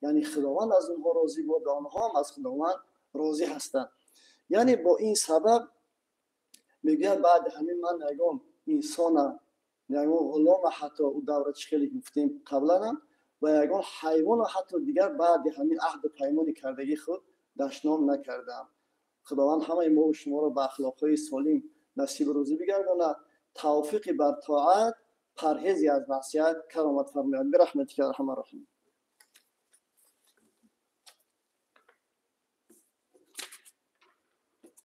яъне Худованд аз онҳо розӣ буд ва онҳо ҳам аз Худованд розӣ ҳастанд. Яъне бо ин сабаб мегӯяд, баъди ҳамин ман ягон инсона, ягон ғулома, ҳатто ӯ давра чӣ хеле гуфтем қабланам, ва ягон ҳайвоно ҳатто дигар баъди ҳамин аҳду паймони кардагии худ дашном накардам. Худованд ҳамаи мову шуморо ба ахлоқҳои солим насибу рӯзӣ бигардонад, тавфиқи бар тоат, парҳези аз маъсият каромат фармояд. Бирахматика арҳамар роҳимин.